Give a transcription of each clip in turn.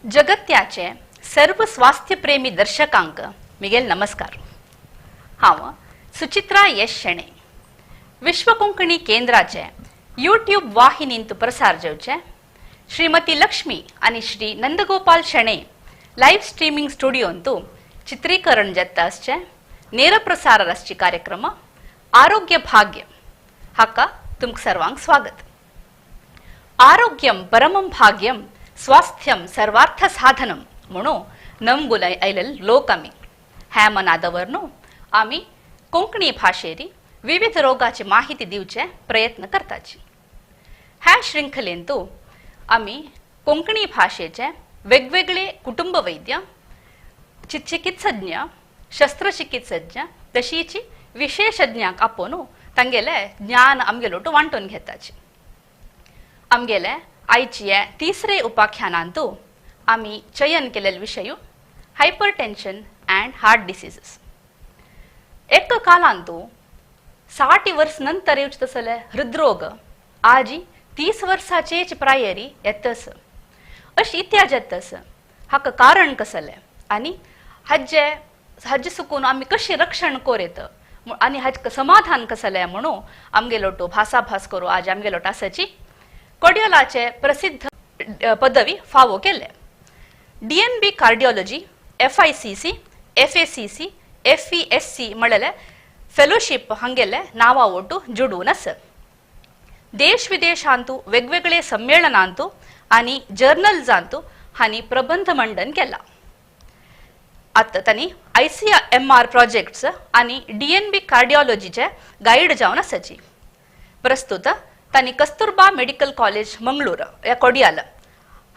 जगत्याचे सर्व स्वास्थ्यप्रेमी दर्शकांक मिगेल नमस्कार. हांव सुचित्रा यश शेणे विश्व कोंकणी केंद्राचे यूट्यूब वाहिनींत प्रसार जावचे श्रीमती लक्ष्मी आनी श्री नंदगोपाल शेणे लायव्ह स्ट्रीमिंग स्टुडियोंतू चित्रीकरण जाता आसचे ನೇರಪ್ರಸಾರ आसची कार्यक्रम आरोग्य भाग्य हाका तुमकां सर्वांक स्वागत. आरोग्यम परमं भाग्यम स्वास्थ्यम सर्वार्थ साधनम म्हणून नमगुल आयलेले लोक आमी ह्या मना दवर न्हू आमी कोंकणी भाशेरी विविध रोगाची माहिती दिवचे प्रयत्न करताची. ह्या शृंखलेंतू आमी कोंकणी भाशेचे वेगवेगळे कुटुंब वैद्य, चिकित्सज्ञ, शस्त्रचिकित्सज्ञ तशीच विशेषज्ञांक आपोवन तांगेले ज्ञान आमगेलोटू वांटून घेताची. आमगेले आयचे तिसरे उपाख्यानांतू आमी चयन केलेले विशय हायपरटेन्शन अँड हार्ट डिसीजेस. एका कालांतू 60 वर्स नंतर येवचे तसले हृदरोग आजी 30 वर्साचेच प्रायरी येतस अशी इत्याज येतस. हाका कारण कसलें आनी हाजे हाजे सुकून आमी कशें रक्षण कोरेत आनी हाजे समाधान कसलें म्हणून आमगेलोटू भासाभास करूं आज आमगेलोट आसाची कोडियोलाचे प्रसिद्ध पदवी फावो केले. DNB cardiology, FICC, FACC, FESC म्हणलेले फेलोशीप हांगेले नांवा ओटू जुडून आसा. देश विदेशांतू वेगवेगळे संमेलनांतू आनी जर्नल्सांतू हांणी प्रबंध मंडन केला. आतां तांणी ICMR projects आनी DNB कार्डियोलॉजीचे गायड जावन आसाची. प्रस्तुत तांणी कस्तुरबा मेडिकल कॉलेज मंगळूर या कोडियाल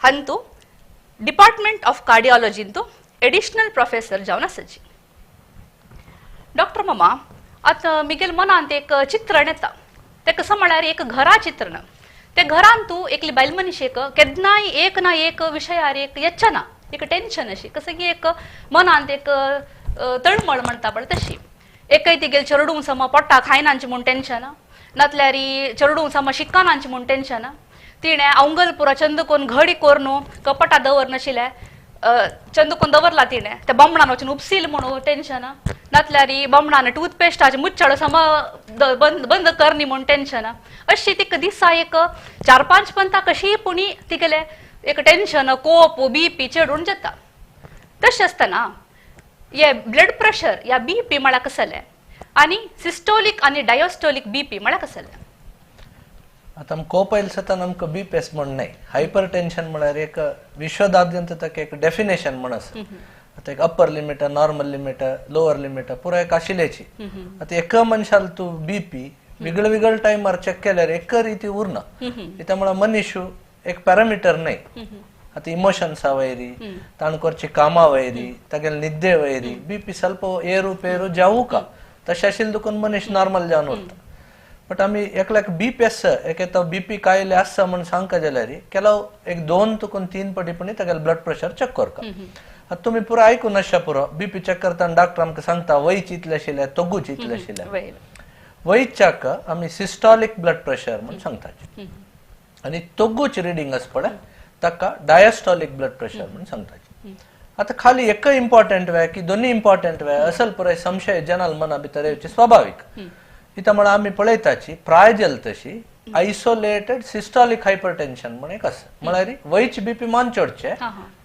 हांतू डिपार्टमेंट ऑफ कार्डियोलॉजींतू एडिशनल प्रोफेसर जावन आसाची. डॉक्टर मामा, आतां मिगेल मनांत एक चित्रण येता तें कसं म्हळ्यार एक घरा चित्रण. ते घरान तूं एकली बायल मनीशेक केन्नाय एक ना एक विशयार एक येच्चना ना, एक टेन्शन अशी कसं की एक मनांत एक तळमळ म्हणटा पळय तशी. एकय तिगेल चेडूंक सम पोटा खायनांची म्हूण टेन्शन, नातल्यार चेडूंक सम शिकनांची म्हूण टेन्शन. तिणें अवंगल पुरा चंदकोन घडी कोरून कपटा दवर नाशिल्लें, चंदकोन दवरला तिणें त्या बामणान वचून उपसील म्हणून टेन्शन, नातल्यार बामणान टूथपेस्टाचे मुच्छाडो सम बंद बंद करनी म्हूण टेन्शन. अशी तिका दिसा एक 4-5 पंता कशीय पुणी तिगेले एक टेन्शन, कोप, बीपी चडून जाता. तशें आसतना हे ब्लड प्रेशर या बीपी म्हळ्यार कसलें आनी सिस्टोलीक आनी डायोस्टोलीक बीपी म्हळ्यार कसलें? आतां आमकां कोप आयले सतान आमकां बीपी एस म्हण न्हय. हायपर टेन्शन म्हळ्यार एक विश्वदाद्यंत ताका एक डेफिनेशन म्हण आसा. आतां एक upper limit, normal limit, lower limit पुराय एक आशिल्ल्याची. आतां एका मनशाल तूं बीपी वेगळे वेगळे टायमार चॅक केल्यार एक रिती उरना. त्यामुळे मनीश एक पॅरामिटर न्हय. आतां इमोशन्सा वयरी, ताण करची कामां वयरी, तागेले निद्दे वयरी बीपी ಸ್ವಲ್ಪ ಏರು ಪೇರು जावूका. तशें आशिल्लें देखून मनीस नॉर्मल जावन उरता. बट आमी एकल्याक बीपी आसा, एक तो बीपी कायले आसा म्हण सांगका जाल्यार केलाव एक 2 तुकून 3 पटी पुणी तागेले ब्लड प्रेशर चॅक करका. आतां तुमी पुरो आयकून आसच्या पुरो बीपी चॅक करतना डॉक्टर आमकां सांगता वयच इतलें आशिल्लें, तोगूच इतलें आशिल्लें. वयच्याक आमी सिस्टॉलिक ब्लड प्रेशर म्हण सांगता आनी तोगूच रिडींग आसा पळय ताका डायस्टॉलिक ब्लड प्रेशर म्हण सांगता. आतां खाली एक इम्पॉर्टंट वे की दोन्ही इम्पॉर्टंट वे असल पुराय संशय जनाल मना भितर येवची स्वाभावीक. इथं म्हळ्यार आमी पळयताची प्राय जाल तशी आयसोलेटेड सिस्टॉलिक हायपरटेन्शन म्हण एक आसा. म्हळ्यार वयच बीपी मान चडचे,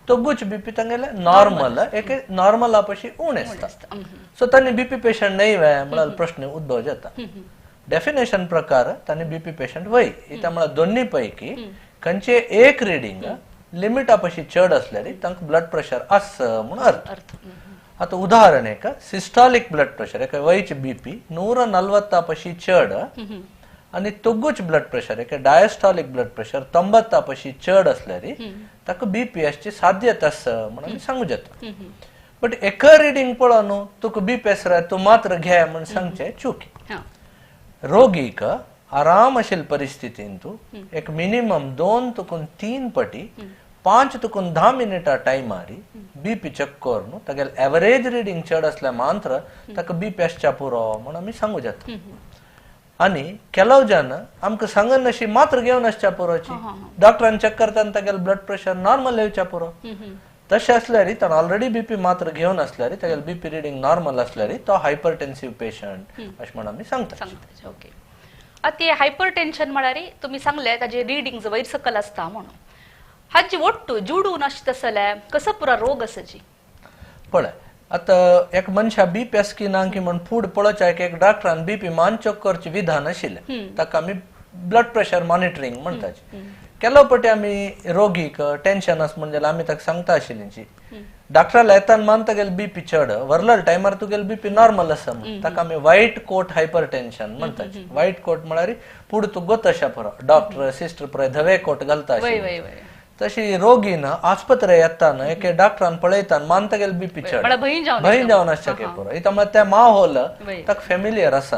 तोगूच बीपी तांगेले नॉर्मल एक नॉर्मला पशी उणें आसता. सो तांणी बीपी पेशंट न्हय वे म्हळ्यार प्रश्न उद्भव जाता. डेफिनेशन प्रकार तांणी बीपी पेशंट वय. इथं म्हळ्यार दोन्ही पैकी खंयचे एक रिडींग लिमिटा पशी चड असल्यार तांकां ब्लड प्रेशर आसा म्हूण अर्थ. आतां उदाहरण एक सिस्टॉलिक ब्लड प्रेशर एक वयच बीपी 140 पशी चड आनी तोगूच ब्लड प्रेशर एक डायस्टॉलिक ब्लड प्रेशर 90 पशी चड असल्यार ताका बीपी आसची साध्यता आसा म्हूण आमी सांगू जाता. बट एक रिडींग पळोवन तुका बीपी आसा तूं मात्र घे म्हूण सांगचें चुकी. रोगीक आराम आशिल्ले परिस्थितींतू एक मिनिमम 2 तुकून 3 पटी 5 तुकून 10 मिनिटां टायमारी बीपी चॅक करून तागेले एवरेज रिडींग चड असल्यार मात्र ताका बीपी आसच्या पुरो म्हूण आमी सांगू जाता. आनी ಕೆಲव जन आमकां सांगन अशी मात्र घेवन आसच्या पुरोची डॉक्टरान चेक करताना तागेले ब्लड प्रेशर नॉर्मल येवच्या पुरो. तशें आसल्यार ताणें ऑलरेडी बीपी मात्र घेवन आसल्यार तागेले बीपी रिडींग नॉर्मल आसल्यार तो हायपर टेन्सिव पेशंट अशें म्हण आमी सांगता. ओके, आतां हायपर टेन्शन म्हळ्यार तुमी सांगले ताजे रिडींग वयर सकल आसता म्हणून, हाजी ಒಟ್ಟು ಜೂಡು ನಷ್ಟ तसले कसो पुरा रोग आसाची? पळय आतां एक मनशा बीपी आसा की ना की म्हण फूड पळोवच्या एक डॉक्टरान बीपी मान चेक करचें विधान आशिल्लें, ताका आमी ब्लड प्रेशर मॉनिटरींग म्हणटाची. केलो पटी आमी रोगीक टेन्शन आसा म्हण जाल्यार आमी ताका सांगता आशिल्ली डॉक्टराला येतान मान तागेले बीपी चड व्हरलो टायमार तुगेले बीपी नॉर्मल आसा म्हण, ताका आमी व्हायट कोट हायपर टेन्शन म्हणटाची. व्हायट कोट म्हळ्यार फूड तुका गोत आशा पुरो डॉक्टर सिस्टर पळय धवे कोट घालता आशिल्ले. तशी रोगी ना आस्पत्रे येताना एके डॉक्टरान पळयतान मान तागेले बीपी चड भंय जावन आसच्या पुरो, इता त्या माहोल ताका फेमिलियर आसा.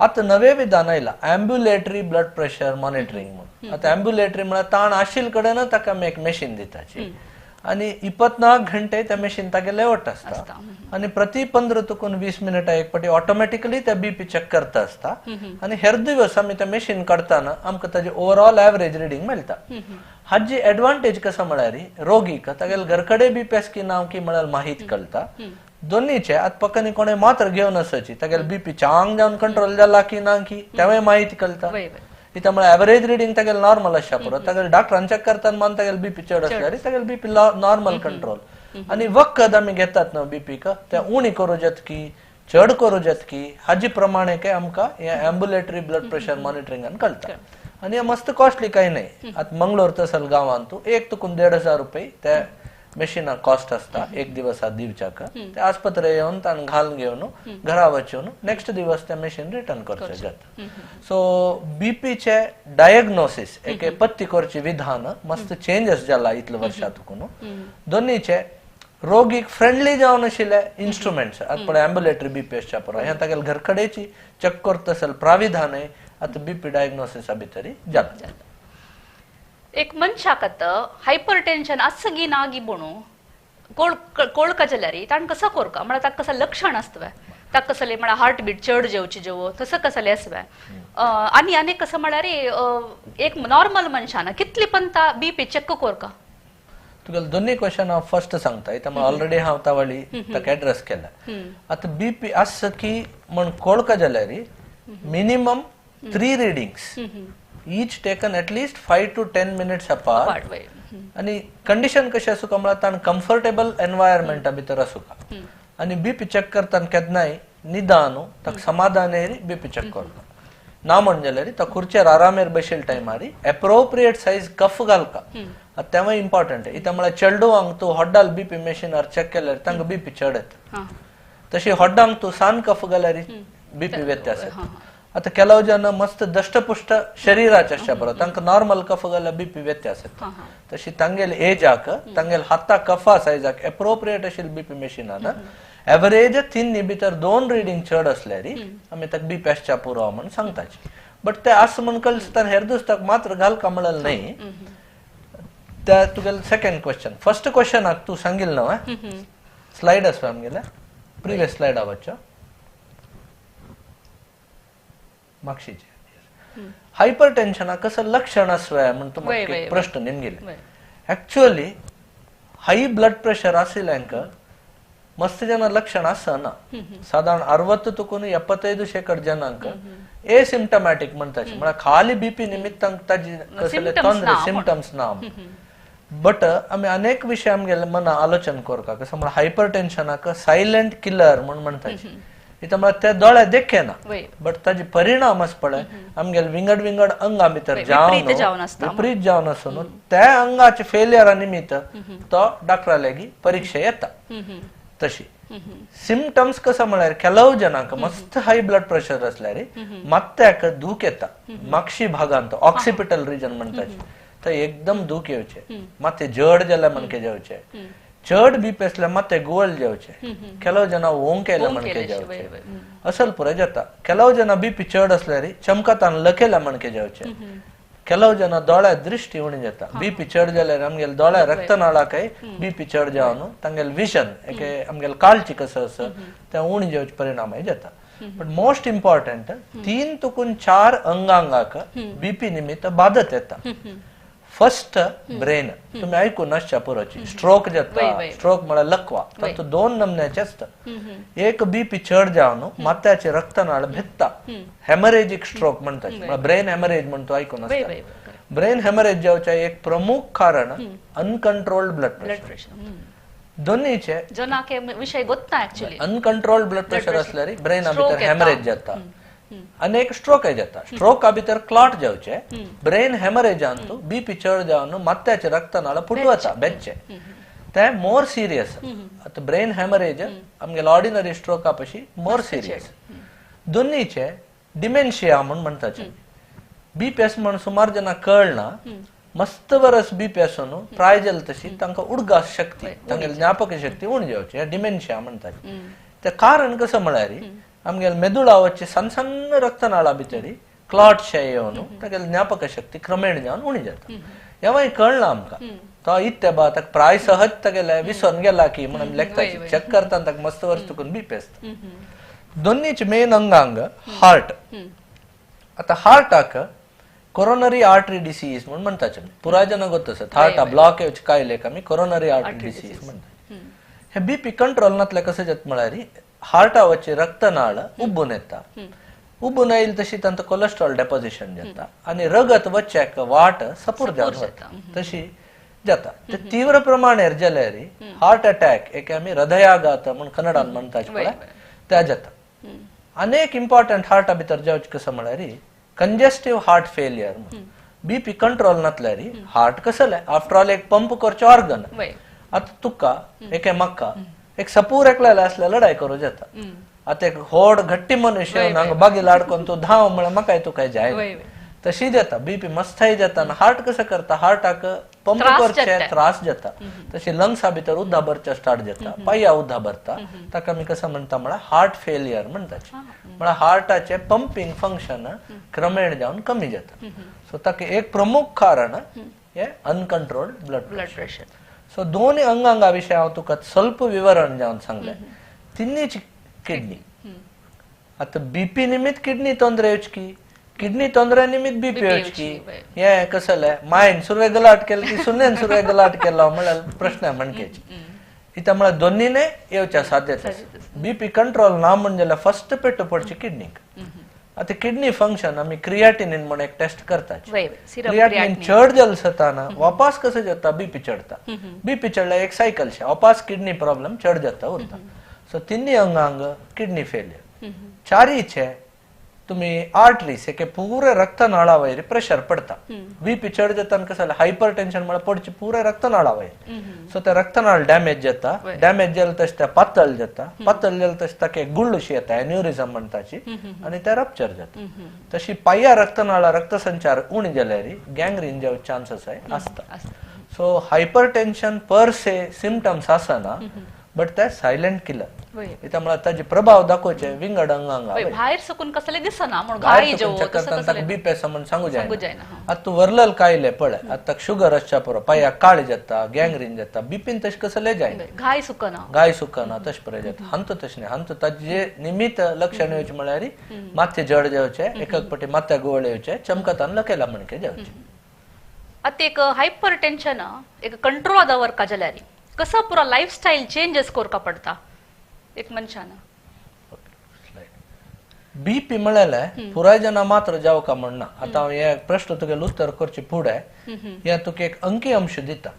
आतां नवे विधान आयला ॲम्ब्युलेटरी ब्लड प्रेशर मॉनिटरींग म्हणून. आतां ॲम्ब्युलेटरी म्हळ्यार ताण आशिल्ले कडेन ताका आमी एक मशीन दिताची आनी 24 घंटे त्या मशीन तागेले लेवट आसता आनी प्रति 15 तुकून 20 मिनटां एक पाटी ऑटोमॅटिकली त्या बीपी चेक करता आसता आनी हेर दिवस आमी त्या मशीन काडताना आमकां ताजे ओवरऑल एवरेज रिडींग मेळटा. हाजी एडवांटेज कसा म्हळ्यार रोगीक तागेले घर कडेन बीपी आसा की ना की म्हळ्यार माहिती कळटा. दोन्हीचे आतां पक्कानी कोणे मात्र घेवन आसाची तागेले बीपी चांग जावन कंट्रोल जाला की ना की तेवूय माहिती कळटा. इता म्हळ्यार एवरेज रिडींग तागेले नॉर्मल आसच्या पुरो, तागेले डॉक्टरान चेक करताना मान तागेले बीपी चड आसल्यार तागेले बीपी नॉर्मल कंट्रोल. आनी वखद आमी घेतात न्हू बीपीक ते उणी करूं जाता की चड करूं जाता की हाजे प्रमाणे काय आमकां हे ॲम्ब्युलेटरी ब्लड प्रेशर मॉनिटरिंगान कळटा. आनी हे मस्त कॉस्टली कांय न्हय. आतां मंगलोर तसल गांवांत तूं 1 तुकून 1500 रुपये त्या मशिना कॉस्ट आसता एक दिवसा दिवच्याक. ते आस्पत्रे येवन ताण घालून घेवन घरा वचून नेक्स्ट दिवस ते मशीन रिटर्न करचें जाता. सो बीपीचे डायग्नोसिस एक पत्ती करचे विधान मस्त चेंजस जाला इतले वर्सां तुकून. दोन्हीचे रोगीक फ्रेंडली जावन आशिल्ले इन्स्ट्रुमेंट्स आतां पळय ॲम्ब्युलेटरी बीपी आसच्या पुरो हें तागेले घर कडेची चेक करता तसले प्राविधान आतां बीपी डायग्नोसिसा भितर जाला. एक मनशाक आतां हायपर टेन्शन आसगी ना गी म्हणू कोळका जाल्यार ताणें कसो कोरका म्हळ्यार ताका कसं लक्षण आसता ताका कसलें म्हळ्यार हार्ट बीट चड जेवची जेव तसं कसलें आसता आनी आनी कसं म्हळ्यार एक नॉर्मल मनशान कितली पण ता बीपी चेक कोरका? तुगेले दोन्ही क्वेश्चन हांव फर्स्ट सांगता, इता ऑलरेडी हांव तावळी ताका एड्रेस केला. आतां बीपी आसा की म्हण कोळका जाल्यार minimum 3 readings each taken at least 5 to 10 minutes apart. आणि कंडिशन कशी आसूका म्हळ्यार ताण कम्फर्टेबल एनवायरमेंटा भितर आसूका आनी बीपी चेक करताना केन्नाय निदान ताका समाधानेर बीपी चेक करता ना म्हण जाल्यार तो खुर्चेर आरामेर बशिल्ले टायमार एप्रोप्रिएट सायज कफ घालका. आतां तेंवूय इम्पॉर्टंट. इता म्हळ्यार चेडवांक तूं हॉड्डाल बीपी मशिनार चेक केल्यार तांकां बीपी चड येता, तशी हॉड्डांक तूं सान कफ घाल्यार बीपी व्यत्यास येता. आतां ಕೆಲವು जन मस्त दष्टपुष्ट शरीराचे आसच्या बरो तांकां नॉर्मल कफ घाल्यार बीपी व्यत्यास येता. तशी तांगेले एजाक तांगेले हाता कफा सायजाक एप्रोप्रिएट आशिल्ले बीपी मशिनान एवरेज 3 भितर 2 रिडींग चड आसल्यार आमी ताका बीपी आसच्या पुरो म्हण सांगताची. बट ते आसा म्हण कळटा हेर दुसताक मात्र घालका म्हणलें न्हय. त्या तुगेले सेकंड क्वेश्चन फर्स्ट क्वेश्चनाक तूं सांगिल्लें न्हय स्लायड आसा आमगेले प्रिवियस स्लायडा वच्चो मागशीचे हायपर टेन्शनाक कसं लक्षण आसवे म्हण तूं म्हाका एक प्रश्न निमगेले. एक्चुअली हाय ब्लड प्रेशर आशिल्ल्यांक मस्त जन लक्षण आसना, साधारण 60 तुकून 75% जनांक एसिम्टमॅटिक म्हणटाचे, म्हळ्यार खाली बीपी निमित्तांक ताजी कसले तोंदरे सिमटम्स ना. बट आमी अनेक विशय आमगेले मना आलोचन करका कसं म्हळ्यार हायपर टेन्शनाक सायलंट किलर म्हण म्हणटाचे. इता म्हळ्यार ते दोळे देखेना बट ताजे परिणाम आसा पळय आमगेले विंगड विंगड अंगा भितर जावन विपरीत जावन आसून न्हू त्या अंगाचे फेलियरा निमित्त तो डॉक्टरा लागीं परीक्षा येता. तशी सिमटम्स कसं म्हळ्यार ಕೆಲವು जनांक मस्त हाय ब्लड प्रेशर आसल्यार माथ्याक दूख येता मागशी भागांत ऑक्सिपिटल रिजन म्हणटाचे थंय एकदम दूख येवचे, माथे जड जाल्यार म्हणके जावचे, चड बीपी आसल्यार माथे गोल जावचे, ಕೆಲವು जन ओंकेल्या म्हणके जावचे, असल पुराय जाता. ಕೆಲವು जन बीपी चड आसल्यार चमकतान लकेल्या म्हणके जावचे, ಕೆಲವು जन दोळ्या दृष्टी उणी जाता. बीपी चड जाल्यार आमगेले दोळ्या रक्तनाळाकय बीपी चड जावन तांगेले विजन एके आमगेले काळची कसं आसा तें उणी जावचे परिणामय जाता. बट मोस्ट इम्पॉर्टंट 3 तुकून 4 अंगांगाक बीपी निमित्त बाधत येता. फर्स्ट ब्रेन, तुम्ही ऐकून आसच्या पुरोची स्ट्रोक जाता. स्ट्रोक म्हळ्यार लकवा. तातूंत 2 नमन्याचे आसता. एक बीपी चड जावन माथ्याचे रक्तनाळ भेटता, हेमरेजीक स्ट्रोक म्हणटा, ब्रेन हेमरेज म्हणतो ऐकून आसता. ब्रेन हेमरेज जावचे एक प्रमुख कारण अनकंट्रोल्ड ब्लड प्रेशर. दोन्हीचे विषय गोत्ता ऍक्च्युअली अनकंट्रोल्ड ब्लड प्रेशर असल्यार ब्रेना भितर हेमरेज जाता आनी एक स्ट्रोक जाता. स्ट्रोका भितर क्लॉट जावचे, ब्रेन हेमरेजान बीपी चड जावन माथ्याचे रक्तनाळ फुटवता बेच्चे, ते मोर सिरियस. आतां ब्रेन हेमरेज आमगेले ऑर्डिनरी स्ट्रोका पशी मोर सिरियस. दोन्हीचे डिमेन्शिया म्हूण म्हणटाचे. बीपी आसा म्हण सुमार जाणां कळना, मस्त बरस बीपी आसून प्राय जाल तशी तांकां उडगास शक्ती, तांगेली ज्ञापक शक्ती उणी जावची, हे डिमेन्शिया म्हणटाचे. ते कारण कसं म्हळ्यार आमगेले मेदुळा वचचे सन्न सन्न रक्तनाळा भितर क्लॉट शे येवन तागेली ज्ञापक शक्ती क्रमेण जावन उणी जाता. हेंवूय कळना आमकां. तो इत्ते बा ताका प्राय सहज तागेले विसरून गेला की म्हण आमी लेखता, चॅक करता ताका मस्त वर्स तुकून बीपी आसता. दोन्हीचे मेन अंगांग हार्ट. आतां हार्टाक कोरोनरी आर्टरी डिसीज म्हणून म्हणटाचे. पुराय जाणां गोत आसा हार्टा ब्लॉक येवचे कायलेक आमी कोरोनरी आर्टरी डिसीज म्हणटा. हे बीपी कंट्रोल नातले कसं जाता म्हळ्यार हार्टा वचचे रक्तनाळ उबून येता. उबून येईल तशी तांचो कोलेस्ट्रॉल डेपोजिशन जाता आनी रगत वचच्याक वाट सपूर जावन वता, तशी जाता. ते तीव्र प्रमाणेर जाल्यार हार्ट अटॅक, एक आमी हृदयाघात म्हूण कन्नडान म्हणटाचे पळय, त्या जाता. अनेक इम्पॉर्टंट हार्टा भितर जावचें कसं म्हळ्यार congestive heart failure. BP control नातल्यार हार्ट कसलें आफ्टर ऑल एक पंप करचें ऑर्गन. आतां तुका एके म्हाका एक सपूर एकल्याला असल्या लढाई करूं जाता. आतां एक होड घट्टी मनुष्य हांगा बागील आडकोन तूं धांव म्हळ्यार म्हाकाय तुका जाय तशी जाता. बीपी मस्ताय जाता आनी हार्ट कसं करता, हार्टाक पंप करचे त्रास जाता. तशी लंग्सा भितर उद्दा भरचे स्टार्ट जाता, पांया उद्दा भरता, ताका आमी कसं म्हणटा म्हळ्यार हार्ट फेलियर म्हणटाचे. म्हळ्यार हार्टाचे पंपिंग फंक्शन क्रमेण जावन कमी जाता. सो ताका एक प्रमुख कारण हे अनकंट्रोल्ड ब्लड प्रेशर. सो दोन्ही अंगांगा विशय हांव तुका स्वल्प विवरण जावन सांगलें. तिन्हीच किडनी. आतां बीपी निमित्त किडनी तोंदरे येवची की, किडनी तोंदरे निमित्त बीपी येवची की, हे कसलें मायन सुरवे गलाट केलं की सुनेन सुरवे गलाट केलो म्हळ्यार प्रश्न म्हणकेची. इथं म्हळ्यार दोन्हीने येवच्या साध्यता. बीपी कंट्रोल ना म्हण जाल्यार फर्स्ट पेट पडची किडनीक. आतां किडनी फंक्शन आमी क्रियाटिनिन म्हण एक टेस्ट करतात. क्रियाटिनिन चड जाल सताना वापास कसं जाता बीपी चडता. बीपी चडल्यार एक सायकल शे वापास किडनी प्रॉब्लम चड जाता उरता. सो तिन्ही अंगांग किडनी फेलियर. चारीचे तुम्ही आर्टरीज एके पुरे रक्तनाळा वयर प्रेशर पडता. बीपी चड जाता कसं हायपर टेन्शन म्हळ्यार पडचे पुरे रक्तनाळा वयर. सो ते रक्तनाळ डॅमेज जाता. डॅमेज जालें तशें ते पातळ जाता. पातळ जालें तशें ताका एक गुळशी येता, एन्युरिझम म्हणटाची, आनी ते रप्चर जाता. तशी पांया रक्तनाळा रक्तसंचार उणी जाल्यार गँग्रीन जावचे चान्सीस आसता. So hypertension per se symptoms आसना, बट ते सायलंट किलर. इथं म्हळ्यार ताजे प्रभाव दाखोवचे विंगड अंगांगा भायर सकून कसले दिसना म्हणून बीपी आसा म्हण सांगू जायना. आतां तूं वरलल कायले पळय, आतां शुगर आसच्या पुरो पांयाक काळ जाता, गँग्रीन जाता, बीपीन तशें कसले जायना, घाय सुकना, घाय सुकना तशें पळय जाता. हांतो तशें न्ही, हांतो ताजे निमित्त लक्षण येवचें म्हळ्यार माथें जड जावचें, एक एक पटी माथ्या गोळ येवचें, चमकतान लकेला म्हणके जावचें. आतां एक हायपर टेन्शन एक कंट्रोल दवरका जाल्यार कसं पुरा लायफस्टाईल चेंजेस करका पडता एक मनशान. बीपी म्हळ्यार पुराय जाणां मात्र जावका म्हणना. आतां हांव हे प्रश्न तुगेले उत्तर करचे फुडें हे तुका एक अंकी अंश दिता.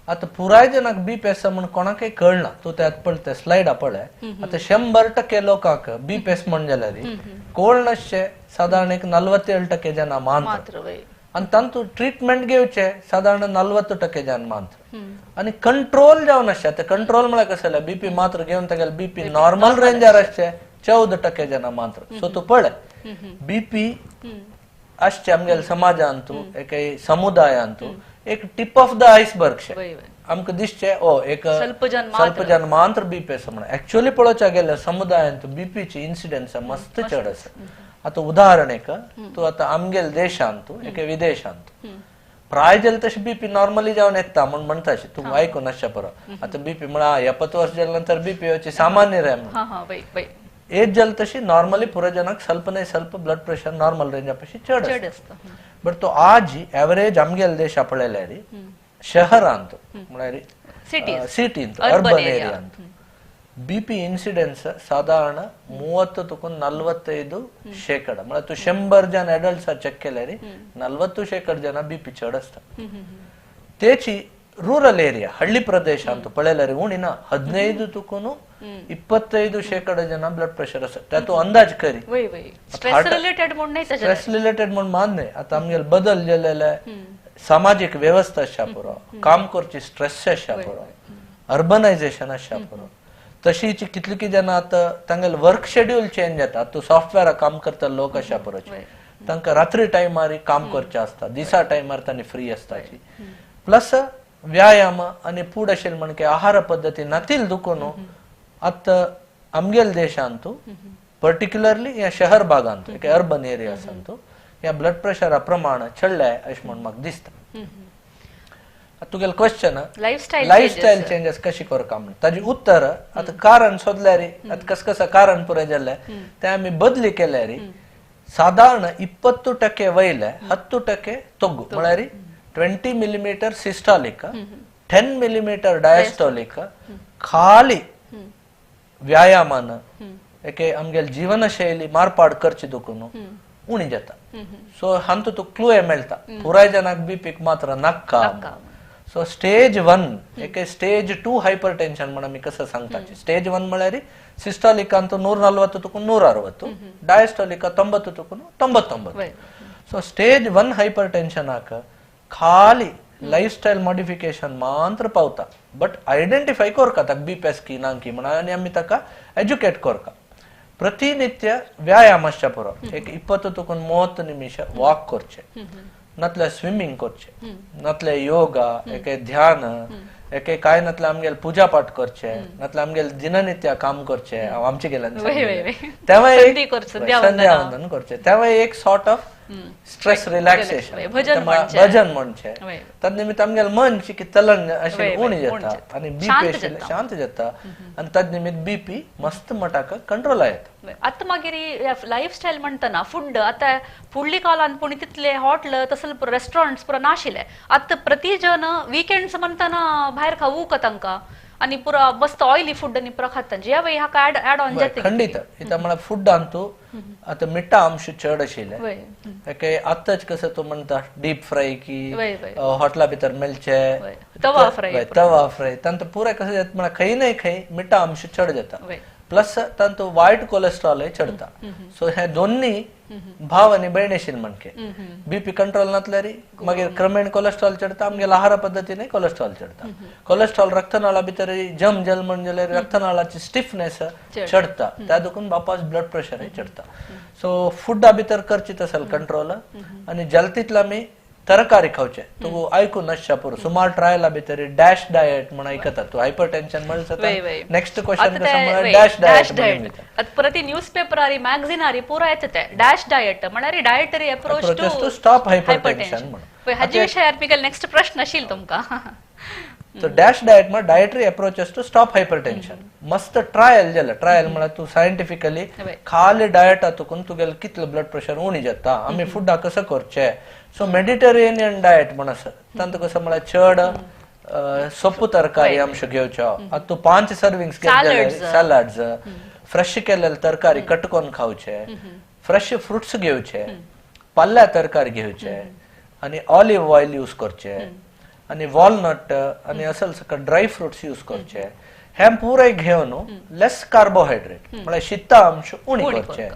आतां पुराय जाणांक बीपी आसा म्हण कोणाकय कळना. तूं त्यात पळय स्लायडा पळय, आतां 100% लोकांक बीपी आसा म्हण जाल्यार कोण नासचे सादारण एक 47% जाणां मात्र, आनी तांतूं ट्रिटमेंट घेवचे सादारण 40% जाण मात्र, आनी कंट्रोल जावन आसचे. आतां कंट्रोल म्हळ्यार कसं जाल्यार बीपी मात्र घेवन तागेले बीपी नॉर्मल रेंजार आसचे 14% जाणां मात्र. सो तूं पळय बीपी आसचे आमगेले समाजांतू एक समुदायांतू एक टिप ऑफ the iceberg शे आमकां दिसचे ओ एक स्वल्प जन मात्र बीपी आसा म्हणून. एक्चुअली पळोवच्या गेल्यार समुदायांत बीपीची इन्सिडन्स मस्त चड आसा. आतां उदाहरण एक तूं आतां आमगेले देशांत एके विदेशांत प्राय जालें तशें बीपी नॉर्मली जावन येता म्हण म्हणटा अशें तूं आयकून आसच्या परो. आतां बीपी म्हळ्यार 70 वर्स जाल्या नंतर बीपी येवची सामान्य रे म्हणून. एज जाली तशी नॉर्मली पुराय जनाक ಸ್ವಲ್ಪ ನೇ ಸ್ವಲ್ಪ ब्लड प्रेशर नॉर्मल रेंजा पशी चड चड आसता. आसता. बट तो आज एवरेज आमगेले देशा पळयल्यार शहरांत म्हळ्यार Cities. ಸಿಟಿಂत Urban urban area. Area ಅಂತ ಬಿ ಪಿ ಇನ್ಸಿಡೆನ್ಸ್ ಸಾಧಾರಣ 30 ತುಕುನ್ 45% म्हळ्यार तूं 100 ಜನ ಅಡಲ್ಟ್ಸ್ ಚೆಕ್ केल्यार 40% ಜನ ಬಿ ಪಿ ಚಡ್ आसता. तेची ರೂರಲ್ ಏರಿಯಾ ಹಳ್ಳಿ ಪ್ರದೇಶ ಅಂತ ಪಳೆಯಲಾರಿ ಉಣಿನ 15 ತುಕುನು 25% ಜನ ಬ್ಲಡ್ ಪ್ರೆಷರ್ आसा. त्यातून अंदाज करी वय वय स्ट्रेस रिलेटेड म्हूण न्हय ताजें. स्ट्रेस रिलेटेड म्हूण मान्य. आतां आमगेले बदल जाल्ले सामाजीक व्यवस्था आसच्या पुरो, काम करची स्ट्रेस आसच्या पुरो, अर्बनायझेशन आसच्या पुरो, तशीच कितली जाणां आतां तांगेले वर्क शेड्यूल चेंज जाता. तूं सॉफ्टवेअर काम करता लोक आसच्या पुरोचे तांकां रात्री टायमार काम करचें आसता, दिसा टायमार तांणी फ्री आसताची. प्लस व्यायाम आनी फूड आशिल्ले म्हणके आहार पद्दती नातील दुखून आतां आमगेले देशांतू पर्टिक्युलरली ह्या शहर भागांत एका अर्बन एरियासांतू ह्या ब्लड प्रेशरा प्रमाण चडलें अशें म्हूण म्हाका दिसता. तुगेले क्वेश्चन लायफस्टायल चेंजेस कशी करका म्हण ताजी उत्तर आतां कारण सोदल्यार आतां कस कसं कारण पुराय जाल्लें तें आमी बदली केल्यार सादारण 20% वयले 10% तोग्गु म्हळ्यार 20 मिलीमीटर सिस्टॉलिक 10 मिलीमीटर डायस्टॉलिक खाली व्यायामान एके आमगेले जीवनशैली मार्पाड करची दुखून उणी जाता. सो हांतू तुका क्लू मेळटा पुराय जनाक बीपीक मात्र नाका. सो स्टेज 1 एके स्टेज 2 हायपर टेन्शन म्हण आमी कसं सांगता. स्टेज 1 म्हळ्यार सिस्टॉलिक अंतू 140 तुका 160, डायस्टॉलिक 90 तुका 99. सो स्टेज 1 हायपर टेन्शनाक खाली लायफ स्टायल मॉडिफिकेशन मात्र पावता, बट आयडेंटिफाय करका ताका बी पी की ना की म्हण आनी आमी ताका एज्युकेट करका. प्रतिनित्य व्यायाम आसच्या पुरो एक 20 तुका 30 निमिष वॉक करचे, नातल्यार स्विमींग करचे, नातल्यार योगा एके ध्यान एके काय नातल्यार आमगेले पूजा पाठ करचे, नातल्यार आमगेले दिननित्य काम करचे. हांव आमचे गेल्यान तेव्हा संध्यावंदन करचे, तेव्हा एक सॉर्ट ऑफ स्ट्रेस रिलॅक्सेशन भजन म्हणचे. तद निमित्त आमगेले मन की तलन अशें उणी जाता आनी बीपी शांत जाता आनी तद निमित्त बीपी मस्त मटाक कंट्रोल येता. आतां मागीर लायफ स्टायल म्हणटना फूड आतां फुडली काळांत पूण तितले हॉटेल तसले रेस्टॉरंट्स पुरा नाशिल्ले. आतां प्रति जण विकेंड्स म्हणटना भायर खावू का तांकां आनी पुरा मस्त ऑयली फूड आनी पुरा खाता. ज्या वेळी हाका ऍड ऑन जाता खंडीत. इथं म्हळ्यार फूड अंतू आतां मिठा अंश चड आशिल्ले एके आतांच कसं तूं म्हणटा डीप फ्राय की हॉटेला भितर मेळचे तवा फ्राय तवा फ्राय तांतूं पुराय कसं जाता म्हळ्यार खंय न्हय खंय मिठा अंश चड जाता, प्लस तांतूं वायट कोलेस्ट्रॉलय चडता. सो हे दोन्ही भाव आनी भयण आशिल्ले म्हणके बीपी कंट्रोल नातल्यार मागीर क्रमेण कोलेस्ट्रॉल चडता, आमगेले आहार पद्दतीन कोलेस्ट्रॉल चडता. कोलेस्ट्रॉल रक्तनाळा भितर जम जल म्हण जाल्यार रक्तनाळाची स्टिफनेस चडता, त्या दुखून बापास ब्लड प्रेशरय चडता. सो फुडा भितर करची तसल कंट्रोल आनी जाता आमी तरकारी खावचे. तूं आयकून आसच्या पुरो सुमार ट्रायला भितर डॅश डायट म्हण आयकता तूं हायपर टेन्शन म्हणल्यार नेक्स्ट क्वेश्चन कसं म्हळ्यार डॅश डायट. आतां परत न्यूज पेपरारी मॅगझिनारी पुरा येता ते डॅश डायट म्हळ्यार dietary approach to stop hypertension म्हण. हाजे विशयार मिगेल नेक्स्ट प्रश्न आशिल्लो तुमकां. तो डॅश डायट म्हळ्यार dietary approaches to stop hypertension. मस्त ट्रायल जालें. ट्रायल म्हळ्यार तूं सायंटिफिकली खाली डायटा तुकून तुगेलें कितलें ब्लड प्रेशर उणी जाता, आमी फुडा कसं करचें. सो मेडिटेरेनियन डायट म्हण आसा तांतूं कसं म्हळ्यार चड सोप्पू तरकारी अंश घेवचो. आतां तूं 5 सर्विंग्स घेतले सॅलड्स, फ्रेश केलेले तरकारी कट करून खावचे, फ्रेश फ्रुट्स घेवचे, पाल्या तरकारी घेवचे आनी ऑलिव्ह ऑयल यूज करचे आनी वॉलनट आनी असल सगळं ड्राय फ्रुट्स यूज करचे. हे पुराय घेवन लेस कार्बोहायड्रेट म्हळ्यार शिता अंश उणी करचे,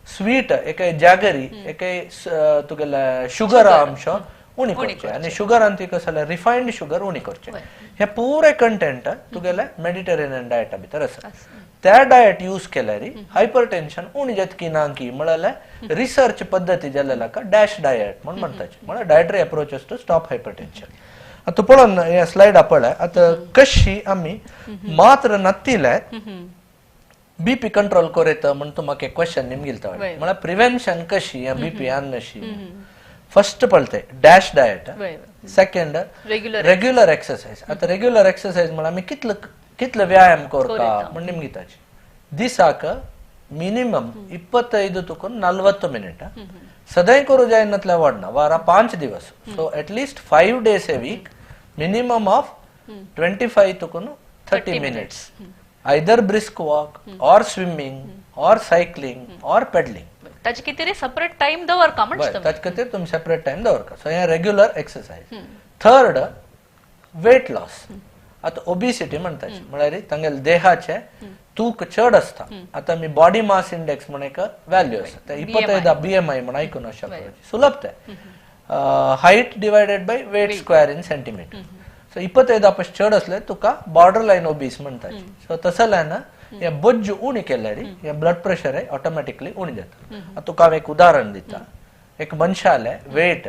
स्वीट एके जागरी एके तुगेले शुगर अंश उणी करचे आनी शुगर ती कसं जाल्यार रिफायन्ड शुगर उणी करचे. हे पुराय कंटेंट तुगेले मेडिटेरेनियन डायटा भितर आसा. त्या डायट यूज केल्यार हायपर टेन्शन उणी जाता की ना की म्हळ्यार रिसर्च पद्दती जाल्ले डॅश डायट म्हण म्हणटाचे, म्हळ्यार dietary approaches to stop hypertension. आतां पळोवन हे स्लायड पळय आतां कशी आमी मात्र नत्तिले बीपी कंट्रोल करता म्हण तूं म्हाका क्वेश्चन निमगिलता म्हळ्यार प्रिवेन्शन कशी बीपी आनशी. फर्स्ट पळते dash diet, second regular exercise. आतां रेग्युलर एक्सरसाइज म्हळ्यार आमी कितलो कितलो व्यायाम करता म्हण निमगिताची. दिसाक ಮಿನಿಮಮ್ 25 ತುಕೊಂಡು 40 ಮಿನಿಟ್ ಸದೈ ಕರು जायनातल्या वाडना, ವಾರ 5 ದಿವಸ. So at least 5 days a week, minimum of 25 ತುಕೊಂಡು 30 minutes, either brisk walk or swimming or cycling or pedalling. ताजे कितें सेपरेट टाइम दवरका म्हणटा, ताजे खातीर तुमी सेपरेट टायम दवरका. सो हें regular exercise. Third, weight loss. आतां ओबिसिटी म्हणटा, म्हळ्यार तांगेले देहाचे तूक चड आसता. आतां आमी बॉडी मास इंडेक्स म्हण एक व्हॅल्यू आसा, ते 25 BMI म्हण आयकून आसता, सुलभ ते height divided by weight square in centimetre. So 25 पस चड असले तुका बॉर्डर लायन ओबीस म्हणटा. सो तसल्यान हे बोज्ज उणी केल्यार हे ब्लड प्रेशर ऑटोमॅटिकली उणी जाता. आतां तुका हांव एक उदाहरण दिता. एक मनशाले वेट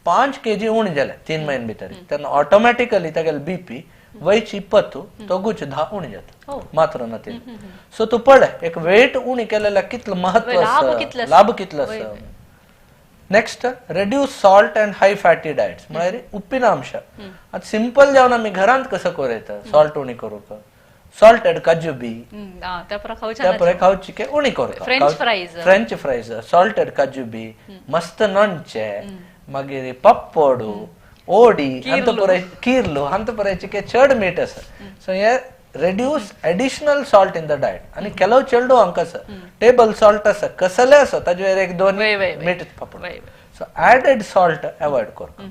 5 kg उणी जाले 3 म्हयने भितर, तेन्ना ऑटोमॅटिकली तागेले बीपी वयच 20 तोगूच 10 उणी जाता मात्र ना. सो तूं पळय एक वेट उणी केलेल्या कितलो महत्व आसा, लाभ कितलो आसा. Next, reduce salt and high fatty diets, म्हळ्यार उप्पिना अंश. आतां सिंपल जेवण आमी घरांत कसो करयता, सॉल्ट उणी करूंक, सॉल्टेड काजू बी त्या परे खावची के उणी करता, फ्रेंच फ्रायज, सॉल्टेड काजू बी, मस्त नणचे, मागीर पप्पोडू, ओडी, अंत परे किर्लो, अंत परेचे के चड मीठ आसा. सो हे reduce additional salt in the diet. आणि ಕೆಲವು चेडू हांकां आसा टेबल सॉल्ट आसा, कसले आसा ताजे एक 2 मीठ पापड. सो ऍडेड सॉल्ट अवॉइड करता.